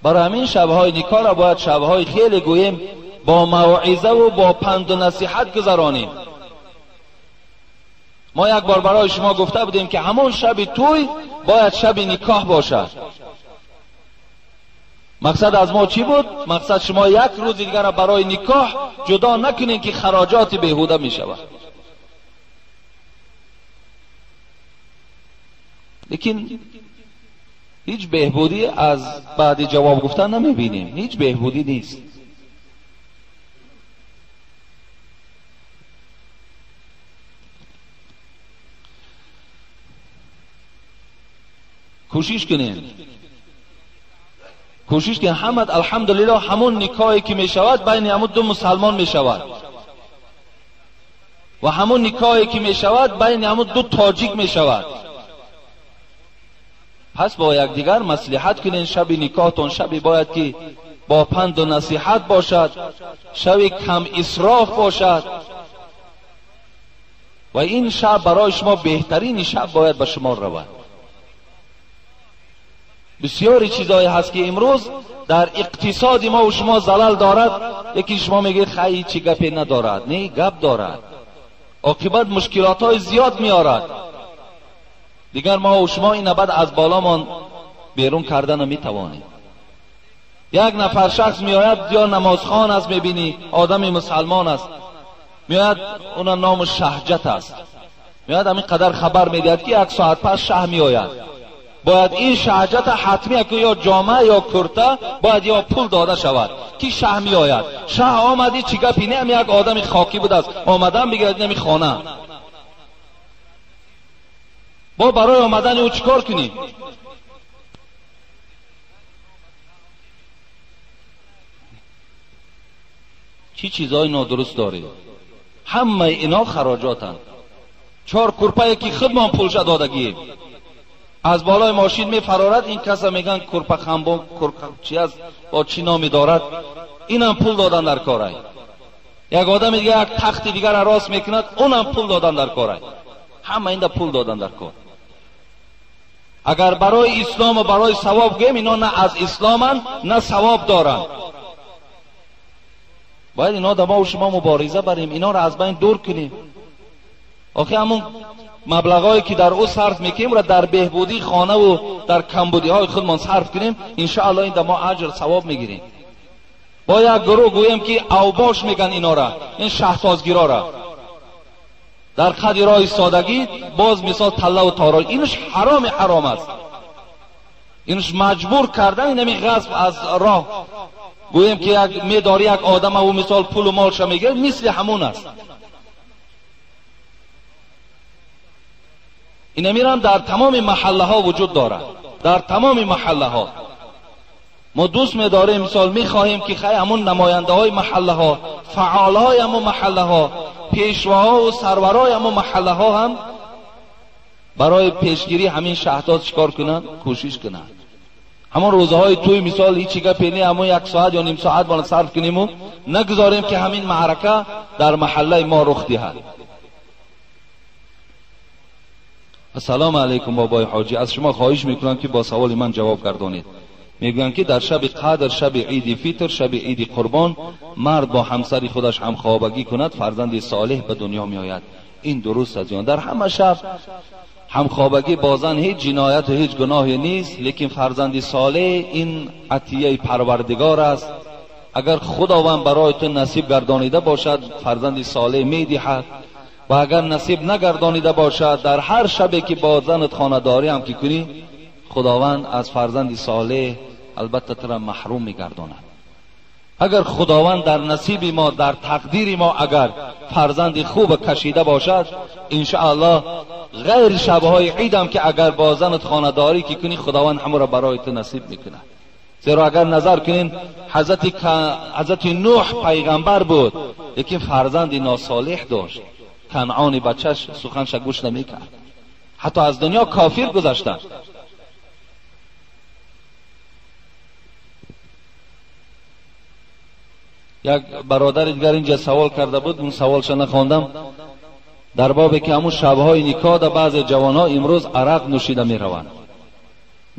برای همین شبهای نکاح را باید شبهای خیلی گوییم با موعظه و با پند و نصیحت گذرانیم. ما یک بار برای شما گفته بودیم که همون شب توی باید شب نکاح باشد. مقصد از ما چی بود؟ مقصد شما یک روز دیگر را برای نکاح جدا نکنین که خراجات بیهوده می شود. لیکن هیچ بهبودی از بعد جواب گفتن نمی بینیم. هیچ بهبودی نیست. کوشش کنین، کوشش کنین. همه الحمدلله همون نکاحی که می شود بین همون دو مسلمان می شود و همون نکاحی که می شود بین همون دو تاجیک می شود. پس با یکدیگر مصلحت کنین. شب نکاحتون شبی باید که با پند و نصیحت باشد، شب کم اسراف باشد و این شب برای شما بهترین شب باید به شما رود. بسیاری چیزایی هست که امروز در اقتصاد ما و شما زلل دارد. یکی شما میگه خیلی چی گپی ندارد. نه، گپ دارد. عاقبت مشکلات های زیاد میارد. دیگر ما و شما این بعد از بالامان بیرون کردن نمیتوانیم. یک نفر شخص میآید یا نمازخوان است، میبینی آدم مسلمان است، میآید اون نام شهجت است، میآید همین قدر خبر میدهد که یک ساعت پس شه میآید. باید این شهجت حتمی که یا جامعه یا کرته باید یا پول داده شود که شه میآید. شه آمدی چی گپی نه، یک آدم خاکی بود است آمدن بگیرد نمی خانه. با برای آمدن او چیکار کنیم؟ چی چیزای نادرست داریم؟ همه اینا خراجاتند. 4 کرپه که خودمان پولش دادگیم از بالای ماشین می فرارد، این کسا میگن کرپه خمبون کرپه چی است با چی نامی دارد، اینم پول دادن در کاره. یک آدم دیگه یک تخت دیگر را راست میکند، اونم پول دادن در کاره. همه این پول دادن در کار. اگر برای اسلام و برای ثواب گیم، اینا نه از اسلامن نه ثواب دارن. باید اینا دما و شما مبارزه بریم، اینا را از بین دور کنیم. آخه همون مبلغایی که در او صرف میکنیم را در بهبودی خانه و در کمبودی های خودمان صرف کنیم، انشاءالله این دما اجر ثواب میگیریم. با یک گروه گوییم که اوباش میگن اینا را، این شهسازگیرا را در قد راه سادگی باز مثال طله و تاراج، اینش حرام حرام است. اینش مجبور کردن، اینمی غصب از راه گوییم که یک میداری یک آدم او مثال پول و مالش میگیره، مثل همون است. این میرم در تمام محله ها وجود دارد، در تمام محله ها. ما دوست میداریم، مثال میخواهیم که خیلی همون نماینده های محله ها، فعال های همون محله ها، پیشواها و سرورای همون محله ها هم برای پیشگیری همین شهداد چیکار کنند؟ کوشش کنند. Ҳамон рӯзаҳои тӯй мисол ҳеҷ гапе не, ҳамон як соат ё ним соат бояд сарф кунем ва нагузорем ки ҳамин маърака дар маҳаллаи мо рух диҳад. Ассалому алайкум бобои ҳоҷӣ, аз шумо хоҳиш мекунам ки бо саволи ман ҷавоб гардонед. Мегӯянд ки дар шаби қадр, шаби иди фитр, шаби иди қурбон мард бо ҳамсари худаш ҳамхобагӣ кунад, фарзанди солеҳ ба дунё меояд. Ин дуруст аст ё? Дар ҳама шаб ҳамхобагӣ бо зан ҳеҷ ҷиноят ва ҳеҷ гуноҳе нест, лекин фарзанди солеҳ ин атияи парвардигор аст. Агар худованд барои ту насиб гардонида бошад, фарзанди солеҳ медиҳад, ва агар насиб нагардонида бошад, дар ҳар шабе ки бо занат хонадорӣ ҳам ки кунӣ, худованд аз фарзанди солеҳ албатта туро маҳрум мегардонад. Агар худованд дар насиби мо, дар тақдири мо агар фарзанди хуб кашида бошад, иншааллоҳ ғайр шабҳои ид ҳам ки агар бо занат хонадорӣ ки кунӣ, худованд ҳамаро барои ту насиб мекунад. Зеро агар назар кунем, ҳазрати Нӯҳ пайғамбар буд, лекин фарзанди носолеҳ дошт. Канъони бачаш суханша гӯш намекард, ҳатто аз дунё кофир гузаштанд. Як бародари дигар инҷа савол карда буд, он саволша нахондам, дар бобе ки ҳамун шабҳои никоҳ да баъзе ҷавонҳо имрӯз арақ нӯшида мераванд.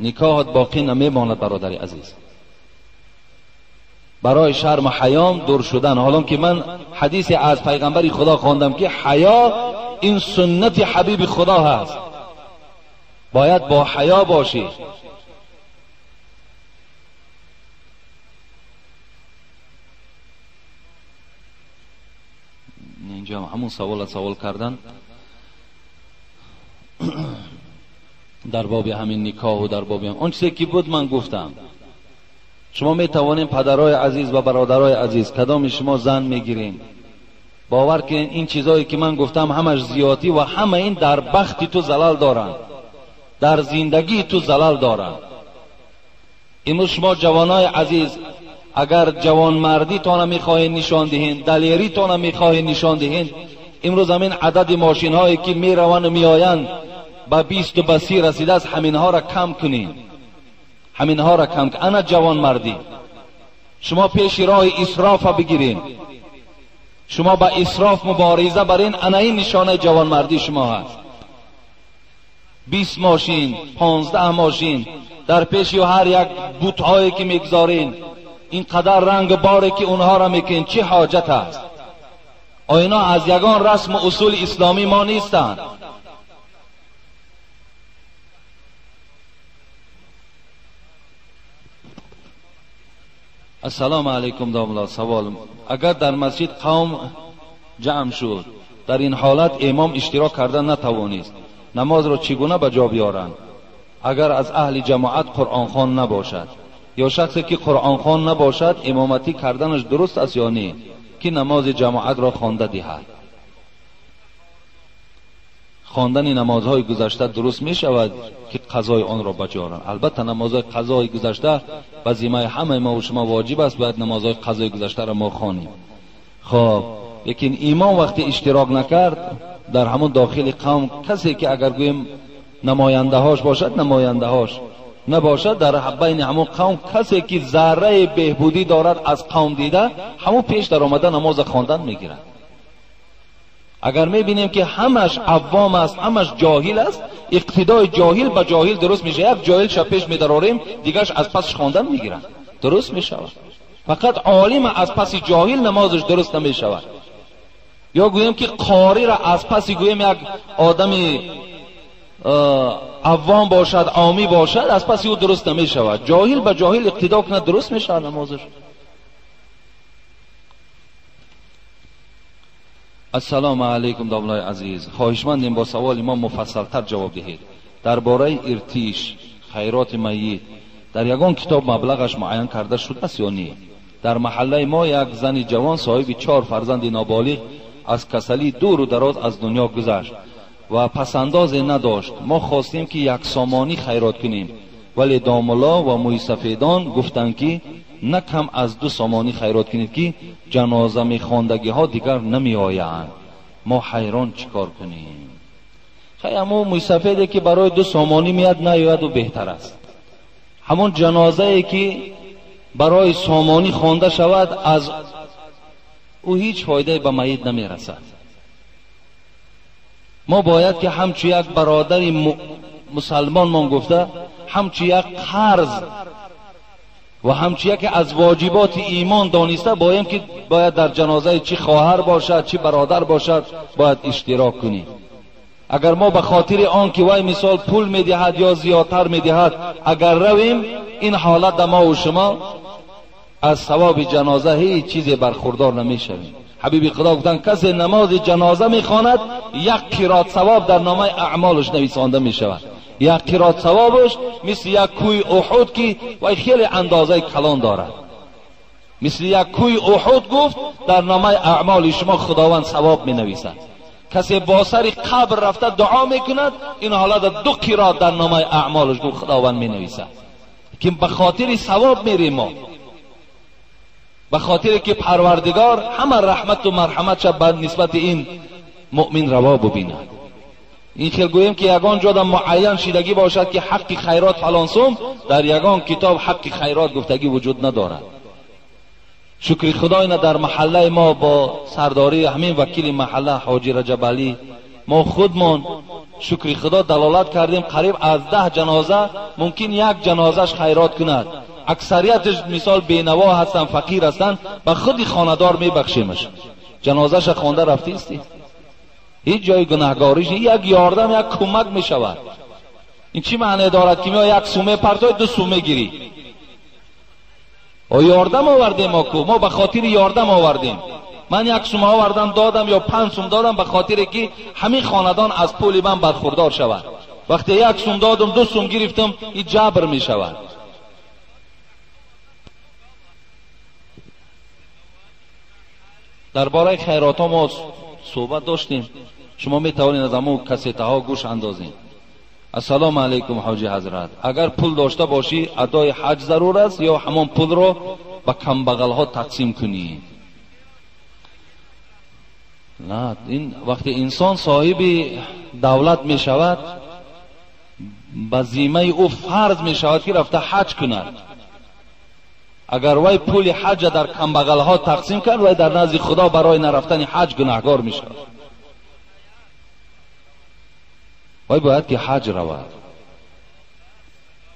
Никоҳат боқӣ намемонад бародари азиз. Барои шарму ҳаём дур шудан. Ҳолон ки ман ҳадисе аз пайғамбари худо хондам ки ҳаё ин суннати ҳабиби худо ҳаст, бояд бо ҳаё бошӣ. Инҷо ҳамун савол савол кардан дар боби ҳамин никоҳу дар боби он чизе ки буд ман гуфтам. Шумо метавонем падарои азиз ва бародарои азиз, кадоми шумо зан мегирем, бовар кунед ин чизое ки ман гуфтам ҳамаш зиёдӣ ва ҳама ин дар бахти ту залал доранд, дар зиндагии ту залал доранд. Имрӯз шумо ҷавонои азиз агар ҷавонмардитонро мехоҳед нишон диҳед, далеритонро мехоҳед нишон диҳед, имрӯз ҳамин адади мошинҳое ки мераванд меоянд ба 20 ба 30 расидааст, ҳаминҳоро кам кунед, ҳаминҳоро кам кунед. Ана ҷавонмардӣ. Шумо пеши роҳи исрофа бигиред, шумо ба исроф мубориза барин, ана ин нишонаи ҷавонмардии шумо ҳаст. 20 мошин, 15 мошин дар пеши ҳар як бутҳое ки мегузоред, ин қадар ранг боре ки онҳоро мекунед, чӣ ҳоҷат аст? Оино аз ягон расму усули исломӣ мо нестанд. Ассалому алайкум домла, савол: агар дар масҷид қавм ҷамъ шуд, дар ин ҳолат имом иштирок карда натавонист, намозро чӣ гуна ба ҷо биёранд? Агар аз аҳли ҷамоат қуръонхон набошад ё шахсе ки қуръонхон набошад, имоматӣ карданаш дуруст аст ё не, ки намози ҷамоатро хонда диҳад? Хондани намозҳои гузашта дуруст мешавад ки қазои онро ба ҷо оранд? Албатта намозҳои қазои гузашта ба зиммаи ҳамаи мо ва шумо воҷиб аст, бояд намозҳои қазои гузаштаро мо хонем. Хоб, лекин имом вақте иштирок накард, дар ҳамон дохили қавм касе ки агар гӯем намояндаҳош бошад, намояндаҳош набошад, дар байни ҳамон қавм касе ки зарраи беҳбудӣ дорад аз қавм дида, ҳамон пеш даромада намоза хондан мегирад. Агар мебинем ки ҳамаш авом аст, ҳамаш ҷоҳил аст, иқтидои ҷоҳил ба ҷоҳил дуруст мешавад. Як ҷоҳилша пеш медарорем, дигараш аз пасш хондан мегирад, дуруст мешавад. Фақат олим аз паси ҷоҳил намозаш дуруст намешавад. Ё гӯем ки қориро аз паси гӯем як одами авом бошад, омӣ бошад, аз паси ӯ дуруст намешавад. Ҷоҳил ба ҷоҳил иқтидо кунад, дуруст мешавад намозаш. Ассалому алайкум домлаи азиз, хоҳишмандем бо саволи мо муфассалтар ҷавоб диҳед. Дар бораи иртиш, хайроти майит дар ягон китоб маблағаш муайян карда шудааст ё не? Дар маҳаллаи мо як зани ҷавон соҳиби 4 фарзанди ноболиғ аз касалии дуру дароз аз дунё гузашт ва пасандозе надошт. Мо хостем ки як сомонӣ хайрот кунем, вале домулло ва мӯйсафедон гуфтанд ки на кам аз 2 сомонӣ хайрот кунед ки ҷаноза мехондагиҳо дигар намеоянд. Мо ҳайрон чӣ кор кунем? Хай, ҳамун мӯйсафеде ки барои 2 сомонӣ меяд, наояду беҳтар аст. ҳамон ҷанозае ки барои сомонӣ хонда шавад, аз ӯ ҳеҷ фоидае ба майит намерасад. Мо бояд ки ҳамчу як бародари мусалмонмон гуфта, ҳамчу як қарз ва ҳамчу яке аз воҷиботи имон дониста боем ки бояд дар ҷанозаи чӣ хоҳар бошад, чӣ бародар бошад, бояд иштирок кунем. Агар мо ба хотири он ки вай мисол пул медиҳад ё зиёдтар медиҳад, агар равем, ин ҳолат мо ва шумо аз савоби ҷаноза ҳеҷ чизе бархурдор намешавем. Ҳабиби Худо гуфтанд, касе намози ҷаноза мехонад, як қирот савоб дар номаи аъмолаш нависонда мешавад. Як қирот савобаш мисли як кӯи Уҳуд ки вай хеле андозаи калон дорад, мисли як кӯи Уҳуд гуфт, дар номаи аъмоли шумо Худованд савоб менависад. Касе бо сари қабр рафта дуо мекунад, ин ҳолат ду қирот дар номаи аъмолаш гуфт Худованд менависад. Лекин ба хотири савоб мерем мо, ба хотире ки Парвардигор ҳама раҳмату марҳаматша ба нисбати ин муъмин раво бубинад. Ин хел гӯем ки ягон ҷода муайян шидагӣ бошад ки ҳаққи хайрот фалон сум, дар ягон китоб ҳаққи хайрот гуфтагӣ вуҷуд надорад. Шукри Худо ина дар маҳаллаи мо бо сардории ҳамин вакили маҳалла Ҳоҷи Раҷабалӣ мо худмон шукри Худо далолат кардем, қариб аз 10 ҷаноза мумкин як ҷанозаш хайрот кунад. Аксариятش мисол бенаво ҳастанд, фақир ҳастанд, ба худи хонадор мебахшемаш. Ҷанозаша хонда рафтисти, ҳеҷ ҷои гунаҳгориш, як ёрдам, як кӯмак мешавад. Ин чӣ маъне дорад ки мео як суме партой, ду суме гирӣ? О ёрдам овардем мо ку, мо ба хотири ёрдам овардем. Ман як сума овардам додам ё 5 сум додам ба хотире ки ҳамин хонадон аз пули ман бархурдор шавад. Вақте як сум додам, 2 сум гирифтам, ин ҷабр мешавад. Дар бораи хайротҳо мо суҳбат доштем, шумо метавонед аз ҳамон кассетаҳо гӯш андозед. Ассалому алайкум ҳоҷи ҳазрат, агар пул дошта бошӣ адои ҳаҷ зарур аст ё ҳамон пулро ба камбағалҳо тақсим кунӣ? На, ин вақте инсон соҳиби давлат мешавад, ба зиммаи ӯ фарз мешавад ки рафта ҳаҷ кунад. Агар вай пули ҳаҷа дар камбағалҳо тақсим кард, вай дар назди Худо барои нарафтани ҳаҷ гунаҳгор мешавад. Вай бояд ки ҳаҷ равад.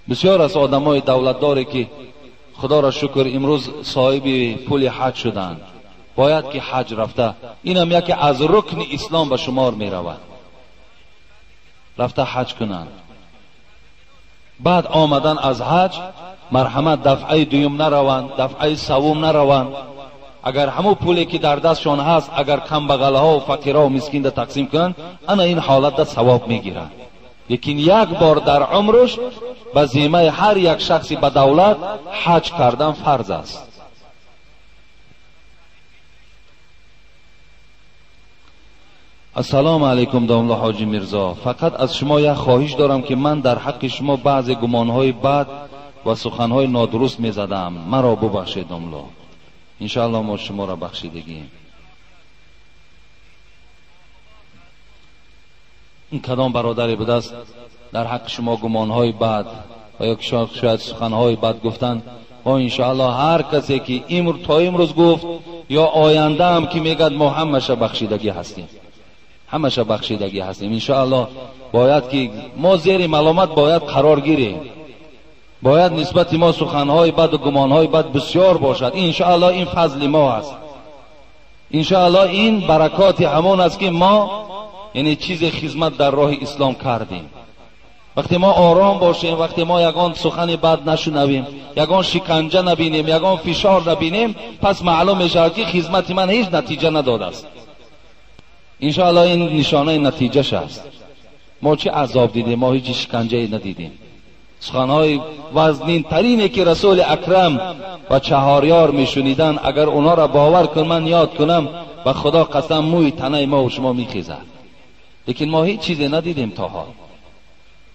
Бисёр аз одамои давлатдоре ки Худоро шукр имрӯз соҳиби пули ҳаҷ шуданд, бояд ки ҳаҷ рафта, инам яке аз рукни ислом ба шумор меравад, рафта ҳаҷ кунанд. Баъд омадан аз ҳаҷ марҳамат дафъаи дуюм нараванд, дафъаи севум нараванд. Агар ҳамон пуле ки дар дастшон ҳаст, агар камбағалҳо ва фақирҳо мискинда тақсим кунанд, ана ин ҳолатда савоб мегиранд. Лекин як бор дар умрш ба зиммаи ҳар як шахси ба давлат ҳаҷ кардан фарз аст. Ассалому алайкум домла ҳоҷи Мирзо, фақат аз шумо як хоҳиш дорам ки ман дар ҳаққи шумо баъзе гумонҳои бад ва суханҳои нодуруст мезадам, маро бубахшед домло. Иншоаллоҳ мо шуморо бахшидагием. Ин кадом бародаре будааст дар ҳаққи шумо гумонҳои бад ва ё шояд суханҳои бад гуфтанд, мо иншоаллоҳ ҳар касе ки то имрӯз гуфт ё ояндаам ки мегӯяд, мо ҳамаша бахшидагӣ ҳастем, ҳамаша бахшидагӣ ҳастем. Иншоаллоҳ бояд ки мо зери маломат бояд қарор гирем, бояд нисбати мо суханҳои бад ва гумонҳои бад бисёр бошад. Иншоаллоҳ ин фазли мо аст, иншоаллоҳ ин баракоти ҳамон аст ки мо яъне чизе хизмат дар роҳи ислом кардем. Вақте мо ором бошем, вақте мо ягон сухани бад нашунавем, ягон шиканҷа набинем, ягон фишор набинем, пас маълум мешавад ки хизмати ман ҳеҷ натиҷа надодааст. Иншоаллоҳ ин нишонаи натиҷаш аст. Мо чӣ азоб дидем, мо ҳеҷ шиканҷае надидем. Суханҳои вазнинтарине ки Расули Акрам ва чаҳорёр мешуниданд, агар онҳоро бовар кун, ман ёд кунам, ба Худо қасам мӯи танаи мо ва шумо мехезад. Лекин мо ҳеҷ чизе надидем то ҳол.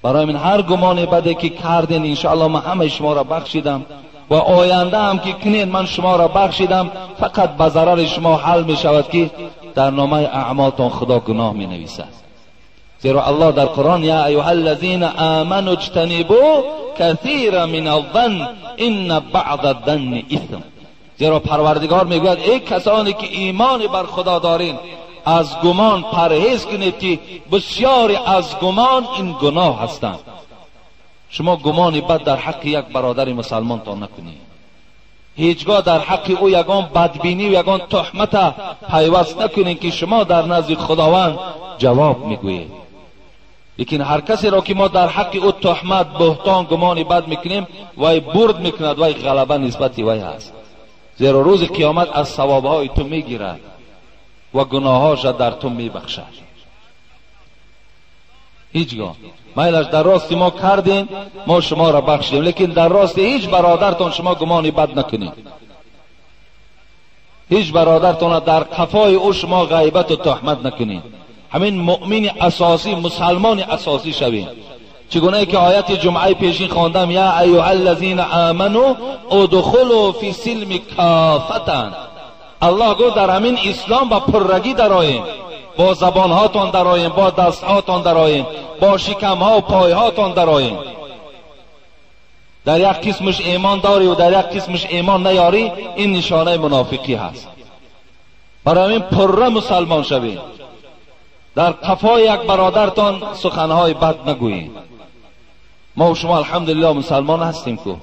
Барои ман ҳар гумони баде ки карден, иншоаллоҳ ман ҳамаи шуморо бахшидам ва оянда ҳам ки кунед ман шуморо бахшидам. Фақат ба зарари шумо ҳал мешавад ки дар номаи аъмолтон Худо гуноҳ менависад. Зеро Аллоҳ дар Қуръон: я айюҳаллазина аману иҷтанибу كثيرا من الظن إن بعض الظن إثم. زیرا پروردگار میگوید ای کسانی که ایمان بر خدا دارین، از گمان پرهیز کنید که بسیاری از گمان این گناه هستند. شما گمان بد در حق یک برادر مسلمان تا نکنید. هیچگاه در حق او یگان بدبینی و یگان تهمت پیوست نکنید که شما در نزد خداوند جواب میگویید. لیکن هر کسی را که ما در حق او تهمت، بهتان، گمان بد میکنیم، وی برد میکند، وی غلبه نسبت وی هست. زیرا روز قیامت از ثوابهای تو میگیرد و گناهاش را در تو میبخشد. هیچگاه میلش در راست ما کردیم، ما شما را بخشیدیم، لیکن در راست هیچ برادرتان شما گمان بد نکنید. هیچ برادرتان در قفای او شما غیبت و تهمت نکنید. همین مؤمن اساسی، مسلمان اساسی شوید. چگونه که آیت جمعه پیشین خواندم، یا ایها الذین آمنوا ادخلوا فی السلم کافة. الله گفت در همین اسلام با پررگی درآییم، با زبانهاتان درآییم، با دستهاتان درآییم، با شکمها و پایهاتان درآییم. در یک قسمش ایمان داری و در یک قسمش ایمان نیاری، این نشانه منافقی هست. برای همین پره مسلمان شوید. در قفای یک برادرتان سخنهای بد نگویید. ما و شما الحمدلله مسلمان هستیم که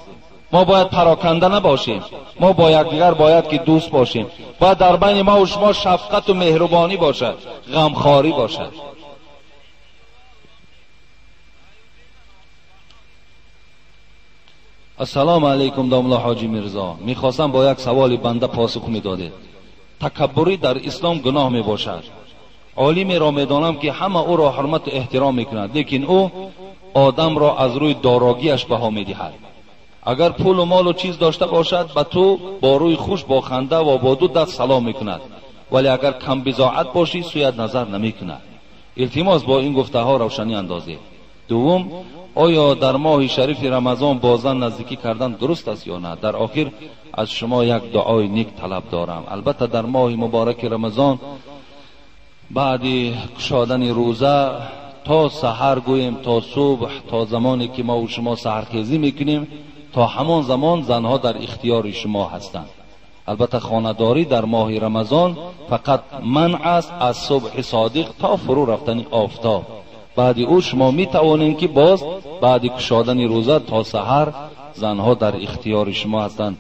ما باید پراکنده نباشیم. ما با یکدیگر باید که دوست باشیم. باید در بین ما و شما شفقت و مهربانی باشد، غمخواری باشد. السلام علیکم داملا حاجی میرزا، میخواستم با یک سوال بنده پاسخ میدادید. تکبری در اسلام گناه میباشد. عالمی را میدانم که همه او را حرمت و احترام میکند، لیکن او آدم را از روی داراگیش بها میدهد. اگر پول و مال و چیز داشته باشد به تو با روی خوش، با خنده و با دو دست سلام میکند، ولی اگر کم بضاعت باشی سویت نظر نمیکند. التماس با این گفته ها روشنی اندازید. دوم، آیا در ماه شریف رمضان با زن نزدیکی کردن درست است یا نه؟ در آخر از شما یک دعای نیک طلب دارم. البته در ماه مبارک رمضان بعد کشادن روزه تا سحر گوییم، تا صبح، تا زمانی که ما و شما سحرخیزی میکنیم، تا همان زمان زنها در اختیار شما هستند. البته خانه‌داری در ماه رمضان فقط منع است از صبح صادق تا فرو رفتن آفتاب. بعد او شما می توانید که باز بعد کشادن روزه تا سحر زنها در اختیار شما هستند،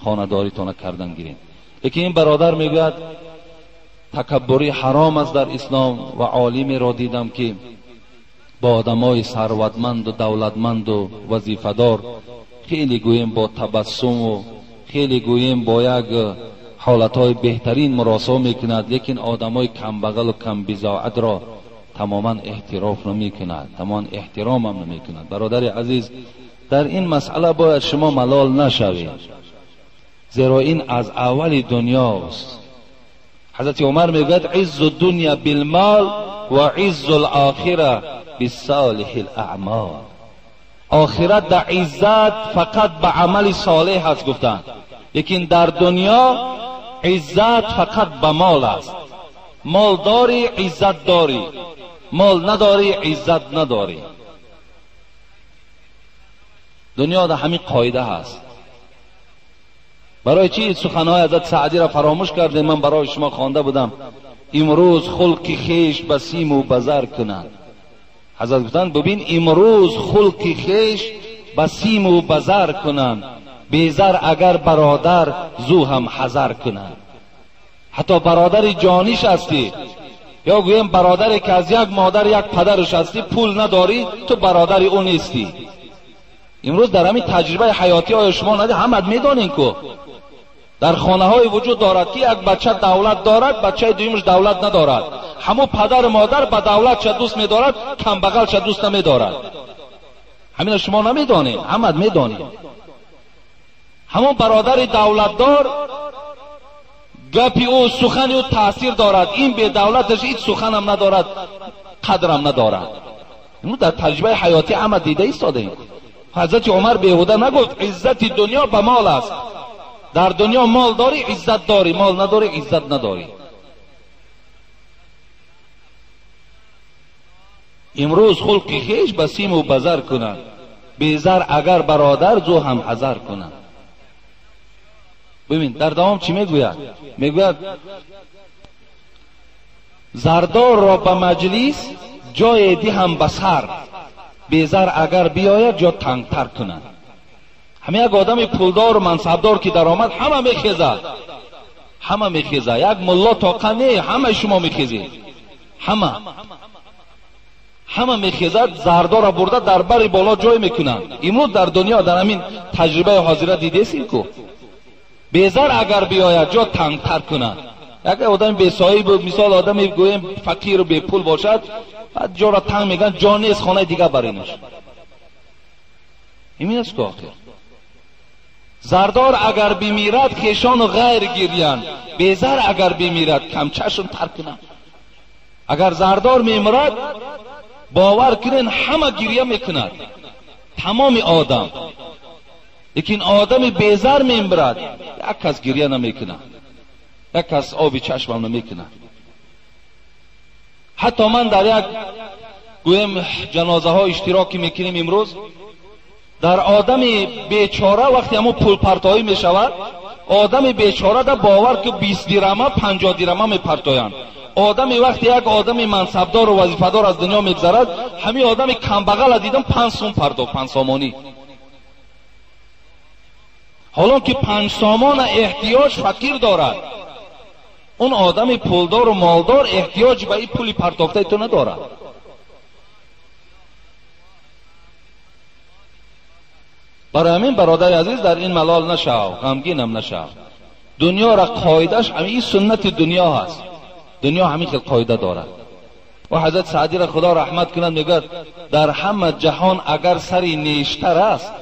خانه‌داریتان کردن گیرید. لیکن این برادر میگوید تکبری حرام است در اسلام و عالمی را دیدم که با آدمای ثروتمند و دولتمند و وظیفه‌دار خیلی گوییم با تبسم و خیلی گوییم با یک حالتهای بهترین مراسا میکند، لیکن آدمای کمبغل و کم بضاعت را تماما احتراف نمیکند، تماما احترام هم نمیکند. برادر عزیز، در این مسئله باید شما ملال نشوید، زیرا این از اول دنیاست. حضرت عمر میگوید عز الدنیا بالمال و عز الاخره بالصالح الاعمال. آخرت در عزت فقط به عمل صالح هست گفتن، لیکن در دنیا عزت فقط به مال است. مال داری عزت داری، مال نداری عزت نداری. دنیا در همین قاعده هست. برای چی سخنهای حضرت سعدی را فراموش کردیم؟ من برای شما خوانده بودم امروز خلق خیش به سیم و به زر کنند. حضرت گفتند ببین امروز خلق خیش به سیم و به زر کنند، بی زر اگر برادر زو هم حذر کنند. حتی برادر جانیش هستی، یا گویم برادری که از یک مادر یک پدرش هستی، پول نداری، تو برادر او نیستی. امروز در همین تجربه حیاتی های شما ندید، همه میدانین که در خانه های وجود دارد که یک بچه دولت دارد، بچه دویمش دولت ندارد. همو پدر مادر به دولت چه دوست میدارد، کم بغل چه دوست نمیدارد. همین شما نمیدانین، همه میدانین. همون برادر دولتدار گپی او، سخن او تاثیر دارد، این به دولتش هیچ سخنم ندارد، قدرم ندارد. اینو در تجربه حیاتی همه دیده ایستاده ایم. حضرت عمر بیهوده نگفت عزت دنیا به مال است. در دنیا مال داری عزت داری، مال نداری عزت نداری. امروز خلق خیش به سیم و بزر کنند، Безар агар бародар зу ҳам ҳазар кунад. Бибин дар давом чӣ мегӯяд? Мегӯяд зардорро ба маҷлис ҷое диҳам ба сар, безар агар биёяд ҷо тангтар кунад. Ҳама як одами пулдору мансабдор ки даромад ҳама мехезад, ҳама мехезад. Як мулло тоқа не, ҳамаи шумо мехезед, ҳама мехезад, зардорро бурда дар бари боло ҷой мекунанд. Имрӯз дар дунё дар ҳамин таҷрибаи ҳозира дидесин ку безар агар биёяд ҷо тангтар кунад. Як одами бесоҳиб, мисол одами гӯем фақиру бепул бошад, баъд ҷоро танг мегӯянд, ҷо нест, хонаи дигар баринаш. Ҳамин аст ку охир. Зардор агар бимирад хешону ғайр гирянд, безар агар бимирад камчашм тар кунанд. Агар зардор мемирад, бовар кунен ҳама гиря мекунад, тамоми одам. Лекин одами безар мемирад, як кас гиря намекунад, як кас оби чашмам намекунад. Ҳатто ман дар як гӯем ҷанозаҳо иштироки мекунем имрӯз, дар одами бечора вақте ҳамон пулпартоӣ мешавад, одами бечора да бовар ки 20 дирама 50 дирама мепартоянд. Одами вақте як одами мансабдору вазифадор аз дунё мегзарад, ҳамин одами камбағала дидам 5 сум пардохт, 5 сомонӣ. Ҳолон ки 5 сомона эҳтиёҷ фақир дорад, он одами пулдору молдор эҳтиёҷ ба ин пули партофтаи ту надорад. Барои ҳамин бародари азиз дар ин малол нашав, ғамгинам нашав. Дунёра қоидааш ҳамин суннати дунё ҳаст. Дунё ҳамин хел қоида дорад. Ва ҳазрат Саъдиро Худо раҳмат кунад, мегӯяд дар ҳама ҷаҳон агар сари нештар аст,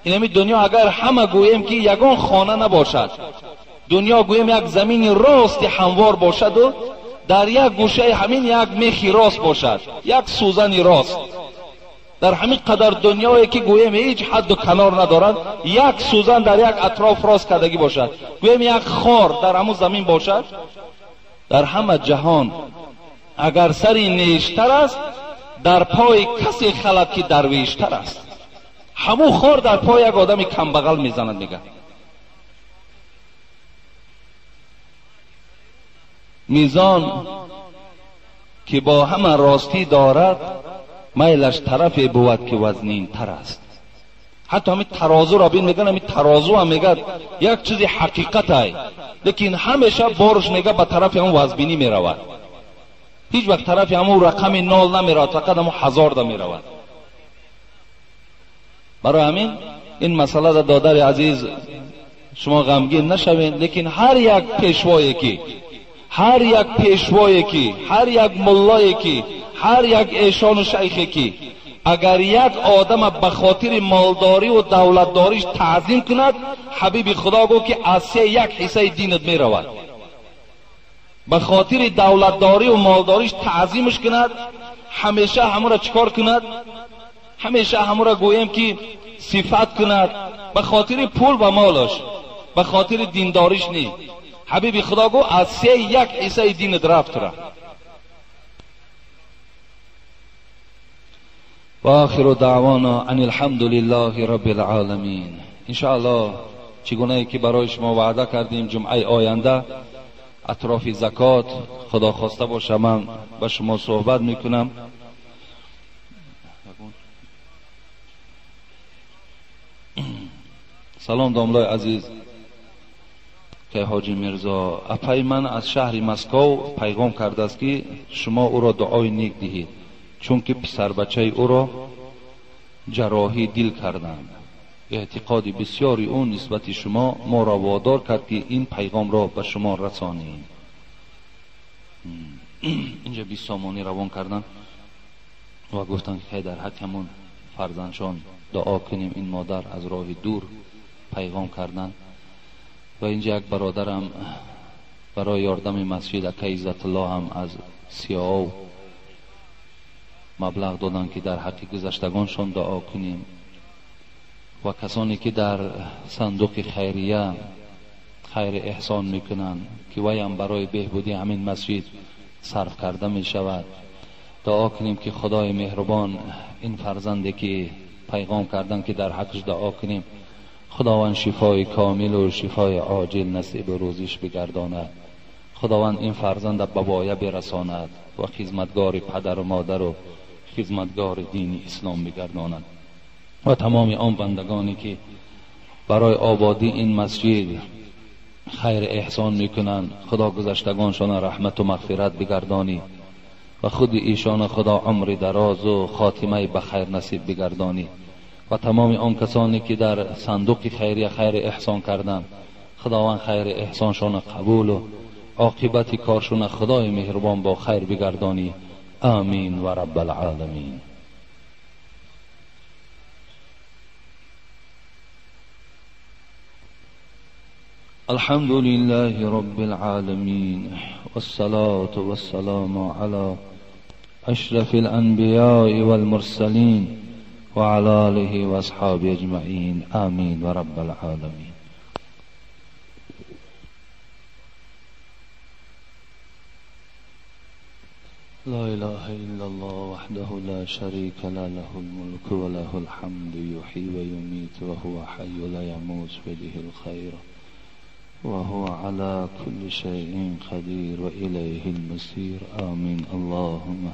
ин ҳамин дунё агар ҳама гӯем ки ягон хона набошад, дунё гӯем як замини рости ҳамвор бошаду дар як гӯшаи ҳамин як мехи рост бошад, як сӯзани рост, дар ҳамин қадар дунёе ки гӯем ҳеҷ ҳадду канор надорад, як сӯзан дар як атроф рост кардагӣ бошад, гӯем як хор дар ҳамун замин бошад, дар ҳама ҷаҳон агар сари нештар аст, дар пои касе халад ки дарвештар аст. Ҳамун хор дар пои як одами камбағал мезанад, мегӯяд. Мизон ки бо ҳама ростӣ дорад, майлаш тарафе бувад ки вазнинтар аст. Ҳатто ҳамин тарозуро бин, мегӯянд ҳамин тарозу ҳам мегӯяд як чизи ҳақиқатай, лекин ҳамеша борш мегӯяд ба тарафи ҳамон вазбинӣ меравад. Ҳеҷ вақт тарафи ҳамон рақами 0 намеравад, фақат ҳамон 1000 да меравад. Барои ҳамин ин масъала да додари азиз шумо ғамгин нашавед, лекин ҳар як пешвое ки, ҳар як пешвое ки, ҳар як муллое ки, ҳар як эшону шайхе ки агар як одама ба хотири молдорию давлатдориш таъзим кунад, ҳабиби Худо гуфт ки аз се як ҳиссаи динат меравад. Ба хотири давлатдорию молдориш таъзимаш кунад, ҳамеша ҳамура чикор кунад? Ҳамеша ҳамура гӯем ки сифат кунад, ба хотири пул ва молаш, ба хотири диндориш не. Ҳабиби Худо гуфт аз се як ҳиссаи динат рафтра. وآخر دعوانا ان الحمد لله رب العالمین. انشاءالله چگونه که برای شما وعده کردیم جمعه آینده اطراف زکات خدا خواسته باشه من با شما صحبت میکنم. سلام داملای عزیز که حاجی میرزا اپای من از شهر مسکو پیغام کرده است که شما او را دعای نیک دهید، چون که پسر بچه او را جراحی دل کردند. اعتقاد بسیاری او نسبت شما ما را وادار کرد که این پیغام را به شما رسانیم. اینجا 20 سامانی روان کردن و گفتند که در حق همون فرزندشان دعا کنیم. این مادر از راه دور پیغام کردن. و اینجا یک برادرم برای یاردم مسجد اکه عزت الله هم از سیاو مبلغ دادن که در حق گذشتگانشان دعا کنیم و کسانی که در صندوق خیریه خیر احسان میکنند که وی هم برای بهبودی همین مسجد صرف کرده میشود. دعا کنیم که خدای مهربان این فرزندی که پیغام کردن که در حقش دعا کنیم. خداوند شفای کامل و شفای عاجل نصیب روزیش بگرداند. خداوند این فرزند به بایه برساند و خدمتگار پدر و مادر و خدمتگار دین اسلام بگرداند. و تمام آن بندگانی که برای آبادی این مسجد خیر احسان میکنند، خدا گذشتگانشان رحمت و مغفرت بگردانی و خود ایشان خدا عمر دراز و خاتمه به خیر نصیب بگردانی. و تمام آن کسانی که در صندوق خیریه خیر احسان کردند، خداوند خیر احسانشان قبول و عاقبت کارشون خدای مهربان با خیر بگردانی. آمین و رب العالمین. الحمد لله رب العالمين، والصلاة والسلام على أشرف الأنبياء والمرسلين وعلى آله وأصحابه أجمعين. آمين ورب العالمين. لا إله إلا الله وحده لا شريك له، له الملك وله الحمد، يحيي ويميت وهو حي لا يموت، بيده الخير وهو على كل شيء قدير وإليه المصير. آمين. اللهم